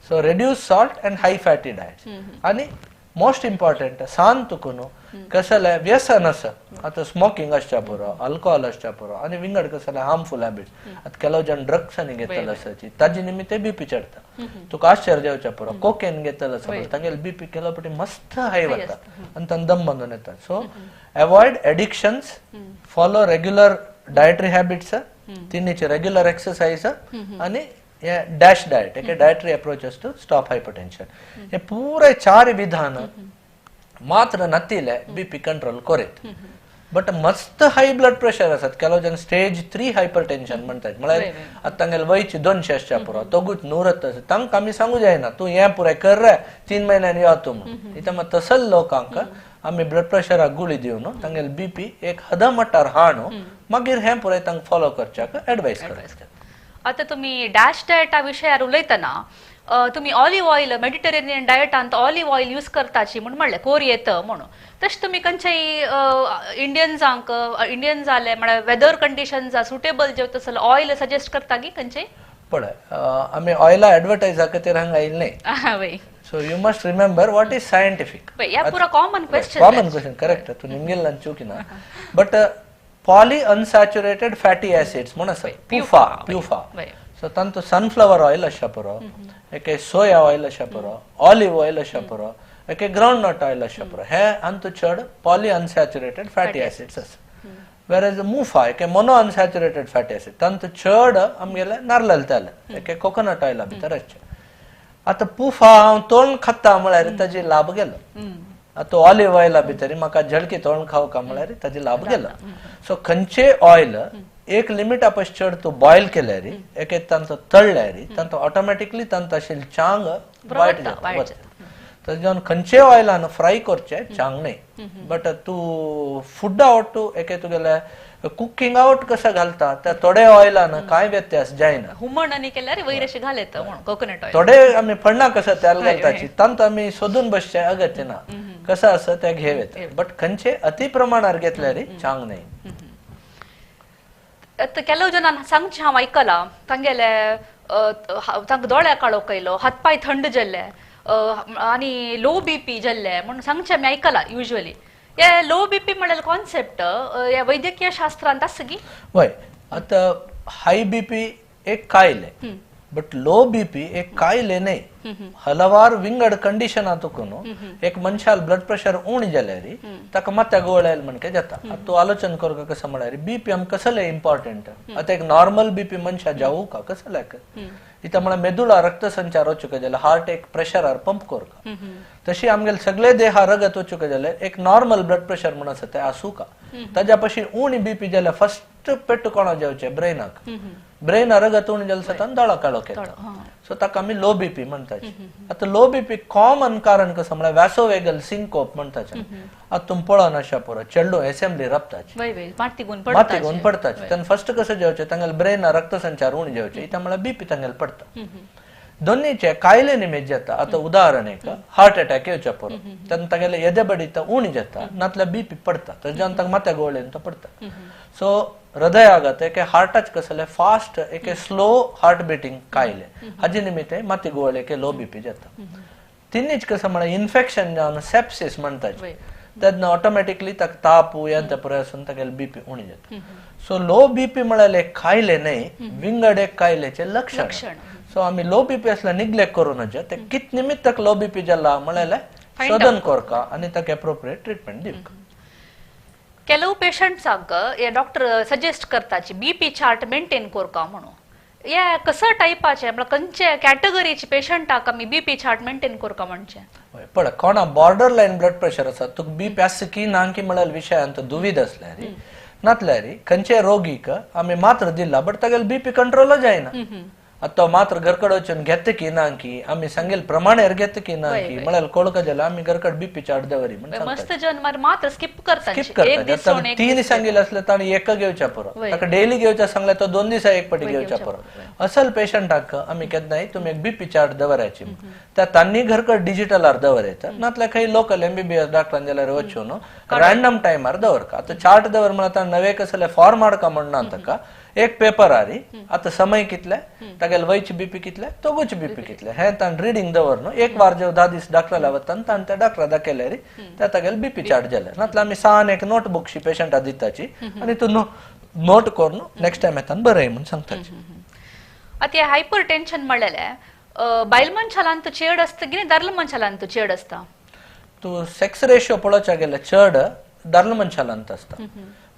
So reduce salt and high fatty diets. आणि मोस्ट इम्पॉर्टंट सान तुका न्हू कसले व्यसन आसा, आतां स्मोकिंग आसच्या पुरो, अल्कोहोल आसच्या पुरो, आनी विंगड कसले हार्मफूल हॅबिट्स. आतां ಕೆಲವು जण ड्रग्स आनी घेतले आसाची, ताजे निमित्त बीपी चडटा. तुका आश्चर्य जावच्या पुरो, कोकेन घेतले आसा तांगेले बीपी ಕೆಲವು पटी मस्त हाय वता आनी तांकां दम बांदून येता. So avoid addictions, follow regular dietary habits, तिनीचे regular exercise आनी हे डॅश डायट, एक dietary approaches to stop hypertension. हे पुराय 4 विधान मात्र नतिले बीपी कंट्रोल करीत. बट मस्त हाय ब्लड प्रेशर आसात ಕೆಲವು जण स्टेज 3 हायपर टेन्शन म्हणतात, म्हळ्यार आतां तांगेले वयची 200 आसच्या पुरो, तोगूच 100 आसा, तांकां आमी सांगू जायना तूं हें पुराय कर रे 3 म्हयन्यांनी यो तूं म्हण. इत्या मात तसल लोकांक आमी ब्लड प्रेशराक गुळी दिवन तांगेले बीपी एक हदा मट्टार हाणू मागीर हें पुराय तांकां फॉलो करच्याक एडवायस करता. आतां तुमी डॅश डायटा विशयार उलयतना तुमी ऑलिव्ह ऑयल, मेडिटेरेनियन डायटांत ऑलिव्ह ऑयल यूज करताची म्हूण म्हणलें, कोर येता म्हणून. तशें तुमी खंयच्याय इंडियन्सांक, इंडियन जाले म्हळ्यार वेदर कंडिशन्स सुटेबल जे तसले ऑयल सजेस्ट करता की खंयचेय? पळय आमी ऑयला एडवर्टायजा खातीर हांगा आयिल्ले न्हय. So you must remember what is scientific. ह्या पुरो common question. Common question, correct, तूं निमगेल ना चुकीना. But poly unsaturated fatty acids म्हूण आसा, प्युफा, प्युफा. सो तांचो सनफ्लावर ऑयल आसच्या पुरो, एक सोया ऑयल आसच्या पुरो, ऑलिव्ह ऑयल आसच्या पुरो, एक ग्रावंड नट ऑयल आसच्या पुरो, हे अंतू चड पॉली अनसॅच्युरेटेड फॅटी ऍसिड्स आसा. वेर मुफा एक मोनो अनसॅच्युरेटेड फॅटी ऍसिड, तांचो चड आमगेले नारल तेल, एक कोकोनट ऑयला भितर आसचें. आतां पुफा हांव तोंड खाता म्हळ्यार ताजे लाभ गेलो. आतां ऑलिव्ह ऑयला भितर म्हाका झळकी तोंड खावका म्हळ्यार ताजे लाभ गेलो. सो खंयचे ऑयल एक लिमिटा पस चड तूं बॉयल केल्यार, एक तांचो तळ्ळ्यार, तांचो ऑटोमॅटिकली तांचो आशिल्लें चांग वायट जाता. तर जेवन खंयचे ऑयलान फ्राय करचें चांग न्हय, बट तूं फुड आवट एके तुगेले कुकिंग आवट कसं घालता त्या थोडे ऑयलान कांय व्यत्यास जायना. हुमण आनी केल्यार वयर अशें घाल येता म्हणून कोकोनट ऑयल. थोडे आमी फण्णां कसं तेल घालताची तांतू आमी सोदून बसचें अगत्य ना, कसं आसा तें घेव येता, बट खंयचे अति प्रमाणार घेतल्यार चांग न्हय. आतां ಕೆಲವು जणां सांगचें हांव आयकलां, तांगेले तांकां दोळ्या काळोख येयलो, हात पांय थंड जाल्ले आनी लो बीपी जाल्ले म्हणून सांगचें आमी आयकलां. युजली हे लो बीपी म्हणल्यार कॉन्सेप्ट ह्या वैद्यकीय शास्त्रांत आसा की? वय, आतां हाय बीपी एक कायले, बट लो बीपी एक कायले न्हय. हलवार विंगड कंडिशना तुका न्हू एक मनशाल ब्लड प्रेशर उणी जाल्यार ताका माथ्या गोळ आयल म्हणके जाता. आतां तूं आलोचन करूंक कसं म्हळ्यार बीपी आमकां कसले इम्पॉर्टंट. आतां एक नॉर्मल बीपी मनशा जावू का कसल्याक इथं म्हळ्यार मेदुळा रक्तसंचार वचूंक जाल्यार हार्ट एक प्रेशरार पंप करका, तशी आमगेले सगळे देहा रगत वचूंक जाल्यार एक नॉर्मल ब्लड प्रेशर म्हण आसा तें आसूं का. ताज्या पशी उणी बीपी जाल्यार फर्स्ट पेट कोणा जावचें ब्रेनाक, ब्रेन रगत उणें जालें जाता दोळो काळोख येता. सो ताका आमी लो बीपी म्हणटाचे. आतां लो बीपी कॉमन कारण कसं म्हळ्यार वॅसोवेगल सिंकोप म्हणटाचे. आतां तुमी पळोवन अशा पुरो चेडूं एसेंब्ली रपताचे, माती पडटाचे. तेन्ना फर्स्ट कसं जेवचें तांगेले ब्रेना रक्तसंचार उणें जेवचें, इत्या म्हळ्यार बीपी तांगेले पडटा. दोन्हीचे कायले निमित्त जाता. आतां उदाहरण एक हार्ट अटॅक येवच्या पुरो तेन्ना तागेले येदे बडिता उणी जाता, नातल्यार बीपी पडटा, तशें जावन ताका माथ्या गोळेन तो पडटा. सो हृदयाघात एके हार्टाच कसले फास्ट एके स्लो हार्ट बिटींग कायले हाजे निमित्त माती गोळ एके लो बीपी जाता. तिन्हीच कसं म्हळ्यार इन्फेक्शन जावन सेप्सिस म्हणटाचे तेन्ना ऑटोमॅटिकली ताका ताप येता पुरो आसून तागेले बीपी उणी जाता. सो लो बीपी म्हळ्यार एक कायले न्हय, विंगड एक कायलेचे लक्षण. सो आमी लो बीपी असल्यार निग्लेक्ट करूं नजे, ते कित निमित्त ताका लो बीपी जाला म्हळ्यार शोधन करका आनी ताका एप्रोप्रिएट ट्रिटमेंट दिवका. ಕೆಲವು पेशंट्सांक हे डॉक्टर सजेस्ट करताची बीपी चार्ट मेंटेन करका म्हणून. हे कसं टायपाचे म्हळ्यार खंयचे कॅटेगरीचे पेशंटाक आमी बीपी चार्ट मेंटेन करका म्हणचे? पळय कोणा बॉर्डर लायन ब्लड प्रेशर आसा तुका बीपी आसा की ना की म्हळ्यार विशयांत दुवीद आसल्यार नातल्यार खंयचे रोगीक आमी मात्र दिला बट तागेले बीपी कंट्रोल जायना. आतां तो मात्र घरकड वचून घेता की ना की आमी सांगेल प्रमाणे घेता की ना की म्हळ्यार कळका जाल्यार आमी घरकड बीपी चार्ट दवरी म्हण मस्त जन मात्र स्किप करता. स्किप करता. 3 सांगेल असले ताणें एक घेवच्या पुरो, ताका डेली घेवच्या सांगले तो 2 दिसा एक पाटी घेवच्या पुरो. असल पेशंटाक आमी केन्नाय तुमी एक बीपी चार्ट दवरायची, त्या तांणी घरकड डिजिटलार दवरायता, नातल्यार खंय लोकल एमबीबीएस डॉक्टरान जाल्यार वचून रॅन्डम टायमार दवरका. आतां चार्ट दवर म्हळ्यार नवे कसले फॉर्म हाडका म्हणना ताका एक पेपर आरी आतां समय कितले तागेले वयची बीपी कितले तोगूची बीपी कितले हे ताण रिडींग दवर न्हू. एक वार जेव 10 दीस डॉक्टराला वता ताण त्या डॉक्टरा दाखयल्यार त्या तागेले बीपी चार्ट जाले. नातल्यार आमी सान एक नोटबुकशी पेशंटा दिताची आनी तूं नोट करून नेक्स्ट टायम येता बरय म्हूण सांगताची. आतां हायपर टेन्शन म्हणलें बायल मनशालांत चेड आसता की दादलो मनशालांत चेड आसता? तूं सेक्स रेशियो पळोवच्या गेल्यार चड दादलो मनशालांत आसता,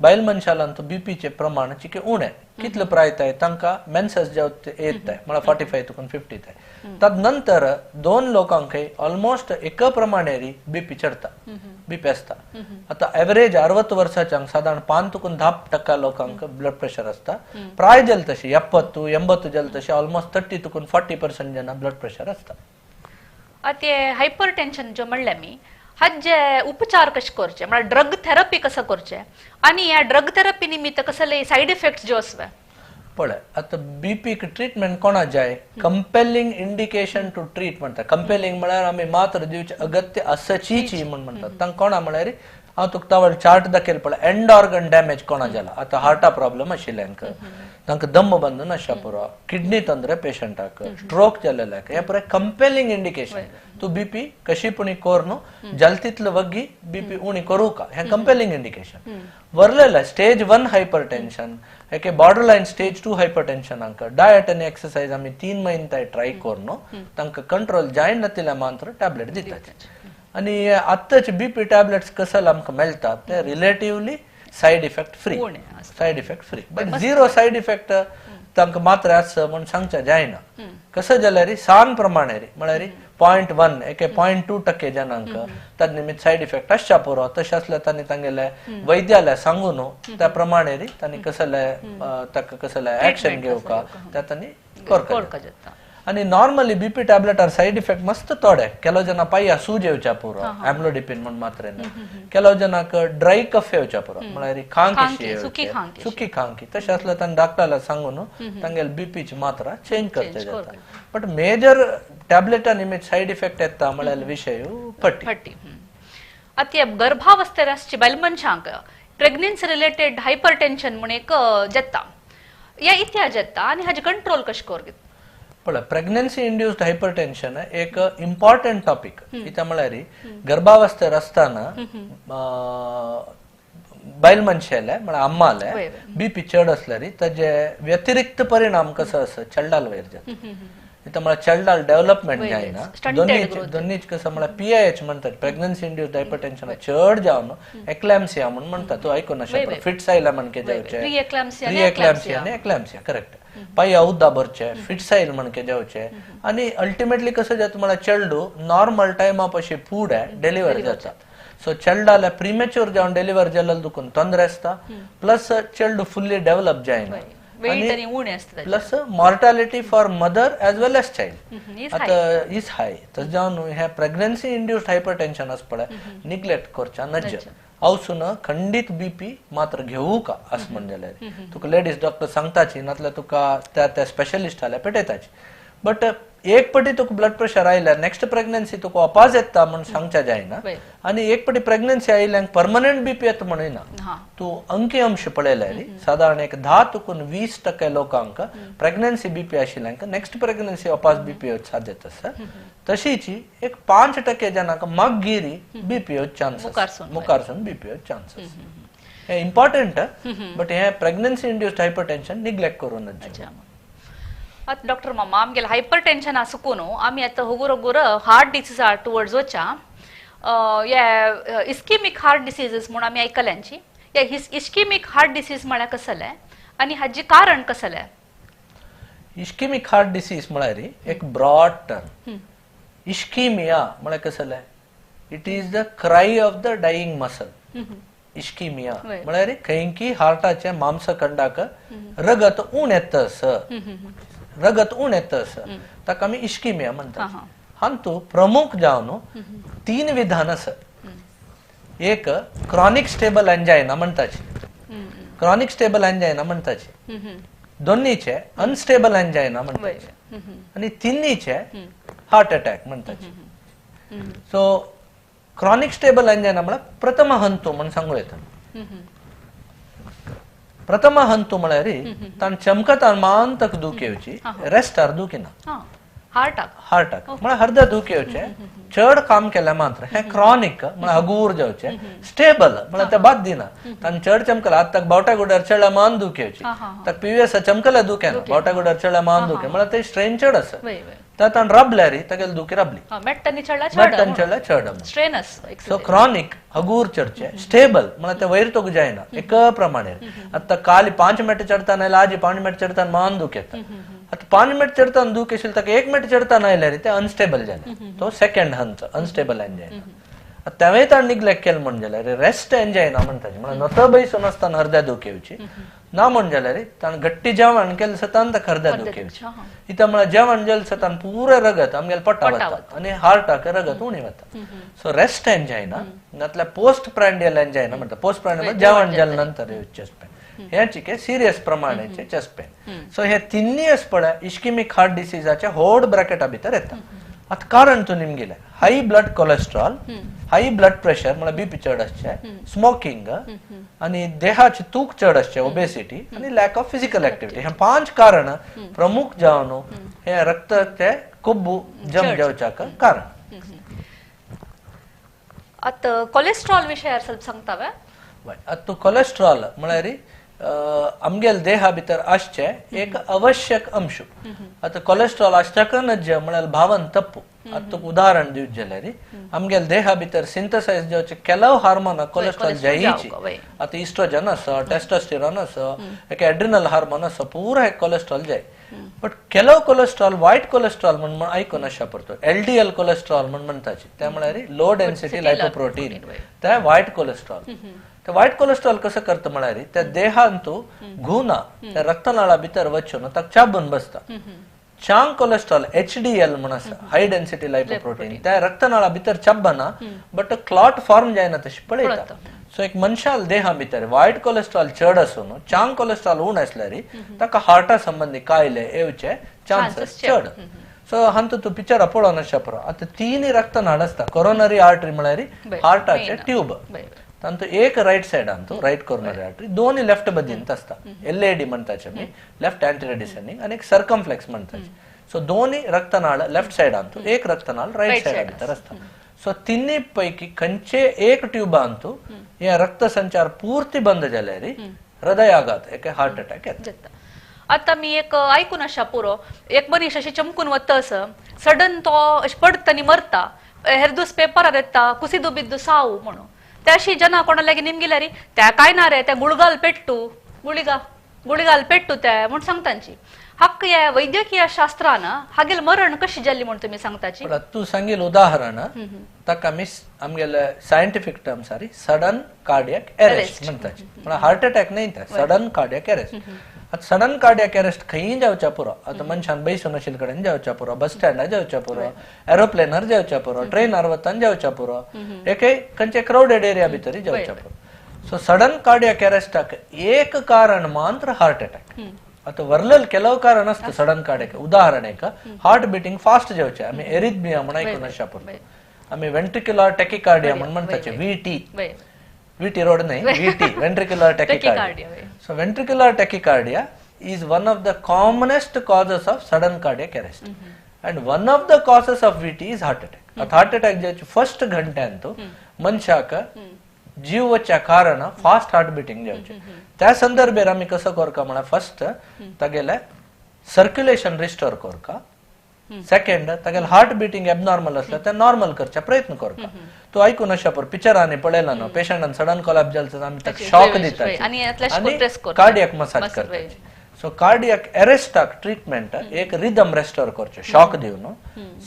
बायल मनशालांत बीपीचे प्रमाण चिके उणें. कितले प्रायताय तांकां मेन्सस जेव येताय म्हळ्यार 45 तुकून 50 ताय. तद नंतर 2 लोकांक ऑलमोस्ट एक प्रमाणे बीपी चडता, बीपी आसता. आतां एवरेज 60 वर्साच्यांक सादारण 5 तुकून 10% लोकांक ब्लड प्रेशर आसता. प्राय जाले तशी 70 80 जाले तशी ऑलमोस्ट 30 तुकून 40% जना ब्लड प्रेशर आसता. आतां हायपर टेन्शन जो म्हणलें मी हाजे उपचार कशे करचे म्हळ्यार ड्रग थेरपी कसं करचे आनी ह्या ड्रग थेरपी निमित्त कसले सायड इफेक्ट्स ज्यो आसवे? पळय आतां बीपीक ट्रिटमेंट कोणा जाय कंपेलिंग इंडिकेशन टू ट्रीट म्हणटा. कंपेलिंग म्हळ्यार आमी मात्र दिवचे अगत्य आसचीची म्हण म्हणटात. तांकां कोणा म्हळ्यार हांव तुका तावळ चार्ट दाखयल पळय एंड ऑर्गन डॅमेज कोणा जाला. आतां हार्टा प्रॉब्लम आशिल्ल्यांक तांकां दम बांदून आसच्या पुरो, किडनी तंत्र पेशंटाक, स्ट्रोक जाल्ल्याक, हे पुराय कंपेलिंग इंडिकेशन. तूं बीपी कशी पुणी कर न्हू जाल तितलो वग्गी बीपी उणी करूं का, हें कंपेलिंग इंडिकेशन. वरलेलें स्टेज 1 हायपर टेन्शन एके बॉर्डर लायन स्टेज 2 हायपर टेन्शनाक डायट आनी एक्सरसाइज आमी 3 म्हयने ट्राय कर न्हू तांकां कंट्रोल जायना तितले मात्र टॅबलेट दितात. आनी आत्ताचे बीपी टॅबलेट्स कसले आमकां मेळटात ते relatively side effect free, side effect free, but zero side effect तांकां मात्र आसा म्हूण सांगचें जायना. कसं जाल्यार सान प्रमाणे म्हळ्यार 0.1 एके 0.2% जणांक तद निमित्त सायड इफेक्ट आसच्या पुरो. तशें आसल्यार तांणी तांगेले वैद्याला सांगून न्हू त्या प्रमाणे तांणी कसले ताका कसले एक्शन घेवका त्या तांणी करपाक जाता. आनी नॉर्मली बीपी टॅबलेटार सायड इफेक्ट मस्त थोडे. ಕೆಲವು ಜನ पाया सूज येवच्या पुरो एम्लोडिपिन म्हण मात्रेन, ಕೆಲವು जनाक ड्राय कफ येवच्या पुरो म्हळ्यार खांकी सुकी खांकी. तशें आसल्यार तांणी डॉक्टराला सांगून तांगेले बीपीची मात्रा चेंज करचे जाता. बट मेजर टॅबलेटा निमित्त सायड इफेक्ट येता म्हळ्यार विशय पट्टी. आतां गर्भावस्थेर आसची बायल मनशांक प्रेग्नन्सी रिलेटेड हायपर टेन्शन म्हूण एक जाता, ह्या इतिहास जाता आनी हाजे कंट्रोल कशें कर? पळय प्रेग्नन्सी इंड्युस्ड हायपरटेन्शन एक इम्पॉर्टंट टॉपिक. कित्याक म्हळ्यार गर्भावस्थेर आसतना बायल मनशेले म्हळ्यार अम्माले बीपी चड आसल्यार ताजे व्यतिरिक्त परिणाम कसो आसा चेडलाल वयर जाता. कित्याक म्हळ्यार चेडलाल डेव्हलपमेंट जायना. दोन्हीच कसं म्हळ्यार पीआयएच म्हणतात प्रेग्नन्सी इंड्युस्ड हायपरटेन्शन चड जावन एक्लॅम्सिया म्हूण म्हणटा. तूं आयकून अशें फिट्स आयला म्हणके जावचे, प्री-एक्लॅम्सिया आनी एक्लॅम्सिया करेक्ट, पाया उद्दा भरचे, फिट्स आयल म्हणके जावचे आनी अल्टिमेटली कसं जाता म्हळ्यार चेडू नॉर्मल टायमा पशी फुडें डिलिव्हर जाता. सो चेडलाले प्रिमेच्योर जावन डिलिव्हर जाल्ले दुखून तोंदरे आसता, प्लस चेडू फुल्ली डेव्हलप जायना. Plus mortality for mother as well as child आतां is हाय. तशें जावन हें प्रेग्नन्सी इंड्युस्ड हायपर टेन्शन आसा पळय निग्लेक्ट करच्या नज्ज. हांव खंडीत बीपी मात्र घेवू का अशें म्हण जाल्यार तुका लेडीज डॉक्टर सांगताची, नातल्यार तुका त्या त्या स्पेशलिस्ट जाल्यार पेटयताची. बट एक पटी तुका ब्लड प्रेशर आयल्यार नेक्स्ट प्रेग्नन्सी तुका वापस येता म्हण सांगच्या जायना, आनी एक पटी प्रेग्नन्सी आयल्यार परमनंट बीपी येता म्हणून ना. तूं अंकी अंश पळयल्यार सादारण एक 10 तुकून 20% लोकांक प्रेग्नन्सी बीपी आशिल्ल्यांक नेक्स्ट प्रेग्नन्सी वापस बीपी साध्यता आसा. तशीच एक 5% जनांक मागीर बीपी चान्स मुखारसून बीपी चान्सेस. हे इम्पॉर्टंट, बट हे प्रेग्नन्सी इंड्युस्ड हायपरटेन्शन निग्लेक्ट करूं नज. आतां डॉक्टर मामा आमगेले हायपर टेन्शन आसूं न्हू, आमी आतां हगूर हगूर हार्ट डिसीजा टुवर्ड्स वचा. हे इस्किमीक हार्ट डिसीजीस म्हूण आमी आयकल्यांची. हे इस्किमीक हार्ट डिसीज म्हळ्यार कसलें आनी हाजें कारण कसलें? इस्किमीक हार्ट डिसीज म्हळ्यार एक ब्रॉड टर्म. इस्किमिया म्हळ्यार कसलें? It is the cry of the dying muscle. Ischaemia म्हळ्यार खंयकी हार्टाचे मांसखंडाक रगत उण येता, रगत उण येता ताका आमी इस्किमिया म्हणतात. हातूंत प्रमुख जावन 3 विधान आसा. एक क्रॉनिक स्टेबल एंजायना म्हणटाची, क्रॉनिक स्टेबल एंजायना म्हणटाची, दोन्हीचे अनस्टेबल एंजायना म्हणटाची, आनी तिन्हीचे हार्ट अटॅक म्हणटाची. सो क्रॉनिक स्टेबल एंजायना म्हळ्यार प्रथम हंतू म्हण सांगू येता. प्रथम हंतू म्हळ्यार ताण चमकतान मान तक दूख येवची, रेस्टार दुखिना. हार्टाक म्हळ्यार हरदा दूख येवचे, चड काम केल्यार मात्र. हे क्रॉनिक म्हळ्यार हगूर जावचे. स्टेबल म्हळ्यार ते बाद दिना, ताण चड चमकला आतां ताका बावट्या गुड्यार चडल्या मान दूख येवची, ताका पीव्हीएस चमकल्या दूख येना, बावट्या गुड्यार चडल्या मान दूख म्हळ्यार ते स्ट्रेन चड आसा. तर ताण राबल्यार तागेली दुखी राबली, मेट्टांनी चडल्या चड. सो क्रॉनिक हगूर चडचे. स्टेबल म्हळ्यार ते वयर तोक जायना एक प्रमाणे. आतां काल 5 मिनट चडताना आयल्यार आजी 5 मिनट चडताना मान दूख येता. आतां 5 मिनट चडताना दूख येशील ताका 1 मिनट चडताना आयल्यार ते अनस्टेबल जालें, तो सेकंड हंत अनस्टेबल एंजायना. तेंवूय ताण निग्लेक्ट केलें म्हण जाल्यार रेस्ट एंजायना म्हणटाची, म्हळ्यार नतो बैसून आसतना हरद्या दूख येवची ना म्हण जाल्यार ताण घट्टी जेवण केलें सतान ताका हरद्या दूख येवची. इथं म्हळ्यार जेवण जेल सतान पुरें रगत आमगेलें पोटा वता आनी हार्टाक रगत उणें वता. सो रेस्ट एंजायना नातल्यार पोस्ट प्रांडियल एंजायना म्हणटा. पोस्ट प्रांडियल जेवण जेल नंतर चेस्ट पेन, हे चिके सिरियस प्रमाणाचे चेस्ट पेन. सो हे तिन्ही पळय इस्किमीक हार्ट डिसीजाच्या व्हड ब्रॅकेटा भितर येता. आतां कारण तूं निमगेलें high blood cholesterol, high blood pressure म्हळ्यार बीपी चड आसचें, स्मोकिंग आनी देहाची तूक चड आसचें, ओबेसिटी आनी लॅक ऑफ फिजिकल एक्टिविटी. हे 5 कारण प्रमुख जावन हे रक्ताचे कोब्बू जम जावच्याक कारण. आतां कोलेस्ट्रॉल विशयार ಸ್ವಲ್ಪ सांगता. आतां तूं कोलेस्ट्रॉल म्हळ्यार आमगेले देहा भितर आसचें एक आवश्यक अंश. आतां कोलेस्ट्रॉल आसच्याक नज्ज म्हळ्यार भावन तप्पू. आतां तुका उदाहरण दिवचें जाल्यार आमगेले देहा भितर सिंथसायज जावचे केलाव हार्मोन कोलेस्ट्रॉल जायची. आतां इस्ट्रोजन आसा, टेस्टोस्टेरॉन आसा, एक एड्रिनल हार्मोन आसा, पुरा एक कोलेस्ट्रॉल जाय. बट केलाव कोलेस्ट्रॉल वायट कोलेस्ट्रॉल म्हण आयकून आसच्या परतो एलडीएल कोलेस्ट्रॉल म्हण म्हणटाची, ते म्हळ्यार लो डेन्सिटी लायपोप्रोटीन, ते वायट कोलेस्ट्रॉल. ते वायट कोलेस्ट्रॉल कसं करता म्हळ्यार त्या देहांत घुना त्या रक्तनाळा भितर वचून ताका चाबून बसता. चांग कोलेस्ट्रॉल एचडीएल म्हण आसा, हाय डेन्सिटी लायपोप्रोटीन, त्या रक्तनाळा भितर चाबना बट क्लॉट फॉर्म जायना तशी पळयता. सो एक मनशाल देहा भितर वायट कोलेस्ट्रॉल चड आसून चांग कोलेस्ट्रॉल उण आसल्यार ताका हार्टा संबंदी कायले येवचे चान्सेस चड. सो हांतू तूं पिक्चरां पळोवन आसच्या पुरो. आतां 3 रक्तनाळ आसता. कोरोनरी आर्टरी म्हळ्यार हार्टाचे ट्यूब, तांतू एक रायट सायडान तो रायट कोरोनरी आर्टरी, 2 लेफ्ट बदींत आसता. एलएडी म्हणटाचे आमी, लेफ्ट अँटीरियर डिसेंडिंग, आनी एक सर्कमफ्लेक्स म्हणटाचे. सो 2 रक्तनाळ लेफ्ट सायडान, एक रक्तनाळ रायट सायडा भितर आसता. सो तिन्ही पैकी खंयचे एक ट्यूबांतू हे रक्तसंचार पूर्ती बंद जाल्यार हृदयाघात एक हार्ट अटॅक येता. आतां मी एक आयकून आसा पुरो, एक मनीस अशें चमकून वता असो सडन तो अशें पडटा आनी मरता, हेर दीस पेपरार येता कुसिदू बिद्दू साव म्हणून. त्याशी जना कोणा लागीं निमगिल्यार त्या काय ना रे त्या गुळगाल पेट्टू, गुळिगा गुळिगाल पेट्टू त्या म्हूण सांगतांची. हक्क ह्या वैद्यकीय शास्त्रान हागेल मरण कशी जाल्ली म्हूण तुमी सांगताची. तूं सांगील उदाहरण ताका आमी आमगेले scientific term sorry sudden cardiac arrest म्हणटाची. म्हळ्यार हार्ट अटॅक न्हय ते, सडन कार्डियक अरेस्ट. आतां सडन कार्डियक अरेस्ट खंयी जावच्या पुरो, आतां मनशान बैसून आशिल्ले कडेन जावच्या पुरो, बस स्टँडार जावच्या पुरो, एरोप्लेनार जावच्या पुरो, ट्रेनार वतान जावच्या पुरो, एके खंयचे क्रावडेड एरिया भितरय जावच्या पुरो. सो सडन कार्डियक अरेस्टाक एक कारण मात्र हार्ट अटॅक. आतां वरलेल ಕೆಲವು कारण आसता सडन कार्डियक. उदाहरण एक हार्ट बिटींग फास्ट जावचें, आमी एरिथमिया म्हण आयकून आसच्या पुरो, आमी वेंट्रिक्युलर टॅकिकार्डिया म्हण म्हणटाचे, व्हीटी, व्हीटी रोड न्हय, VT, ventricular tachycardia. So ventricular tachycardia is one of the commonest causes of sudden cardiac arrest and one of the causes of VT is heart attack. आतां हार्ट अटॅक जावचे first घंट्यांत मनशाक जीव वचच्या कारण fast heart beating जावचें. त्या संदर्भेर आमी कसो करका म्हळ्यार फर्स्ट तागेले सर्क्युलेशन रिस्टोर करका, सेकंड तागेले हार्ट बिटींग एबनॉर्मल आसल्यार ते नॉर्मल करचे प्रयत्न करका. तूं आयकून अशें पळय पिक्चरांनी पळयला न्हू, पेशंटान सडन कोलॅप्स जालो आमी ताका शॉक दिता आनी कार्डियक मसाज करता. सो कार्डियक अरेस्टाक ट्रिटमेंट एक रिदम रेस्टोर करचें शॉक दिवन,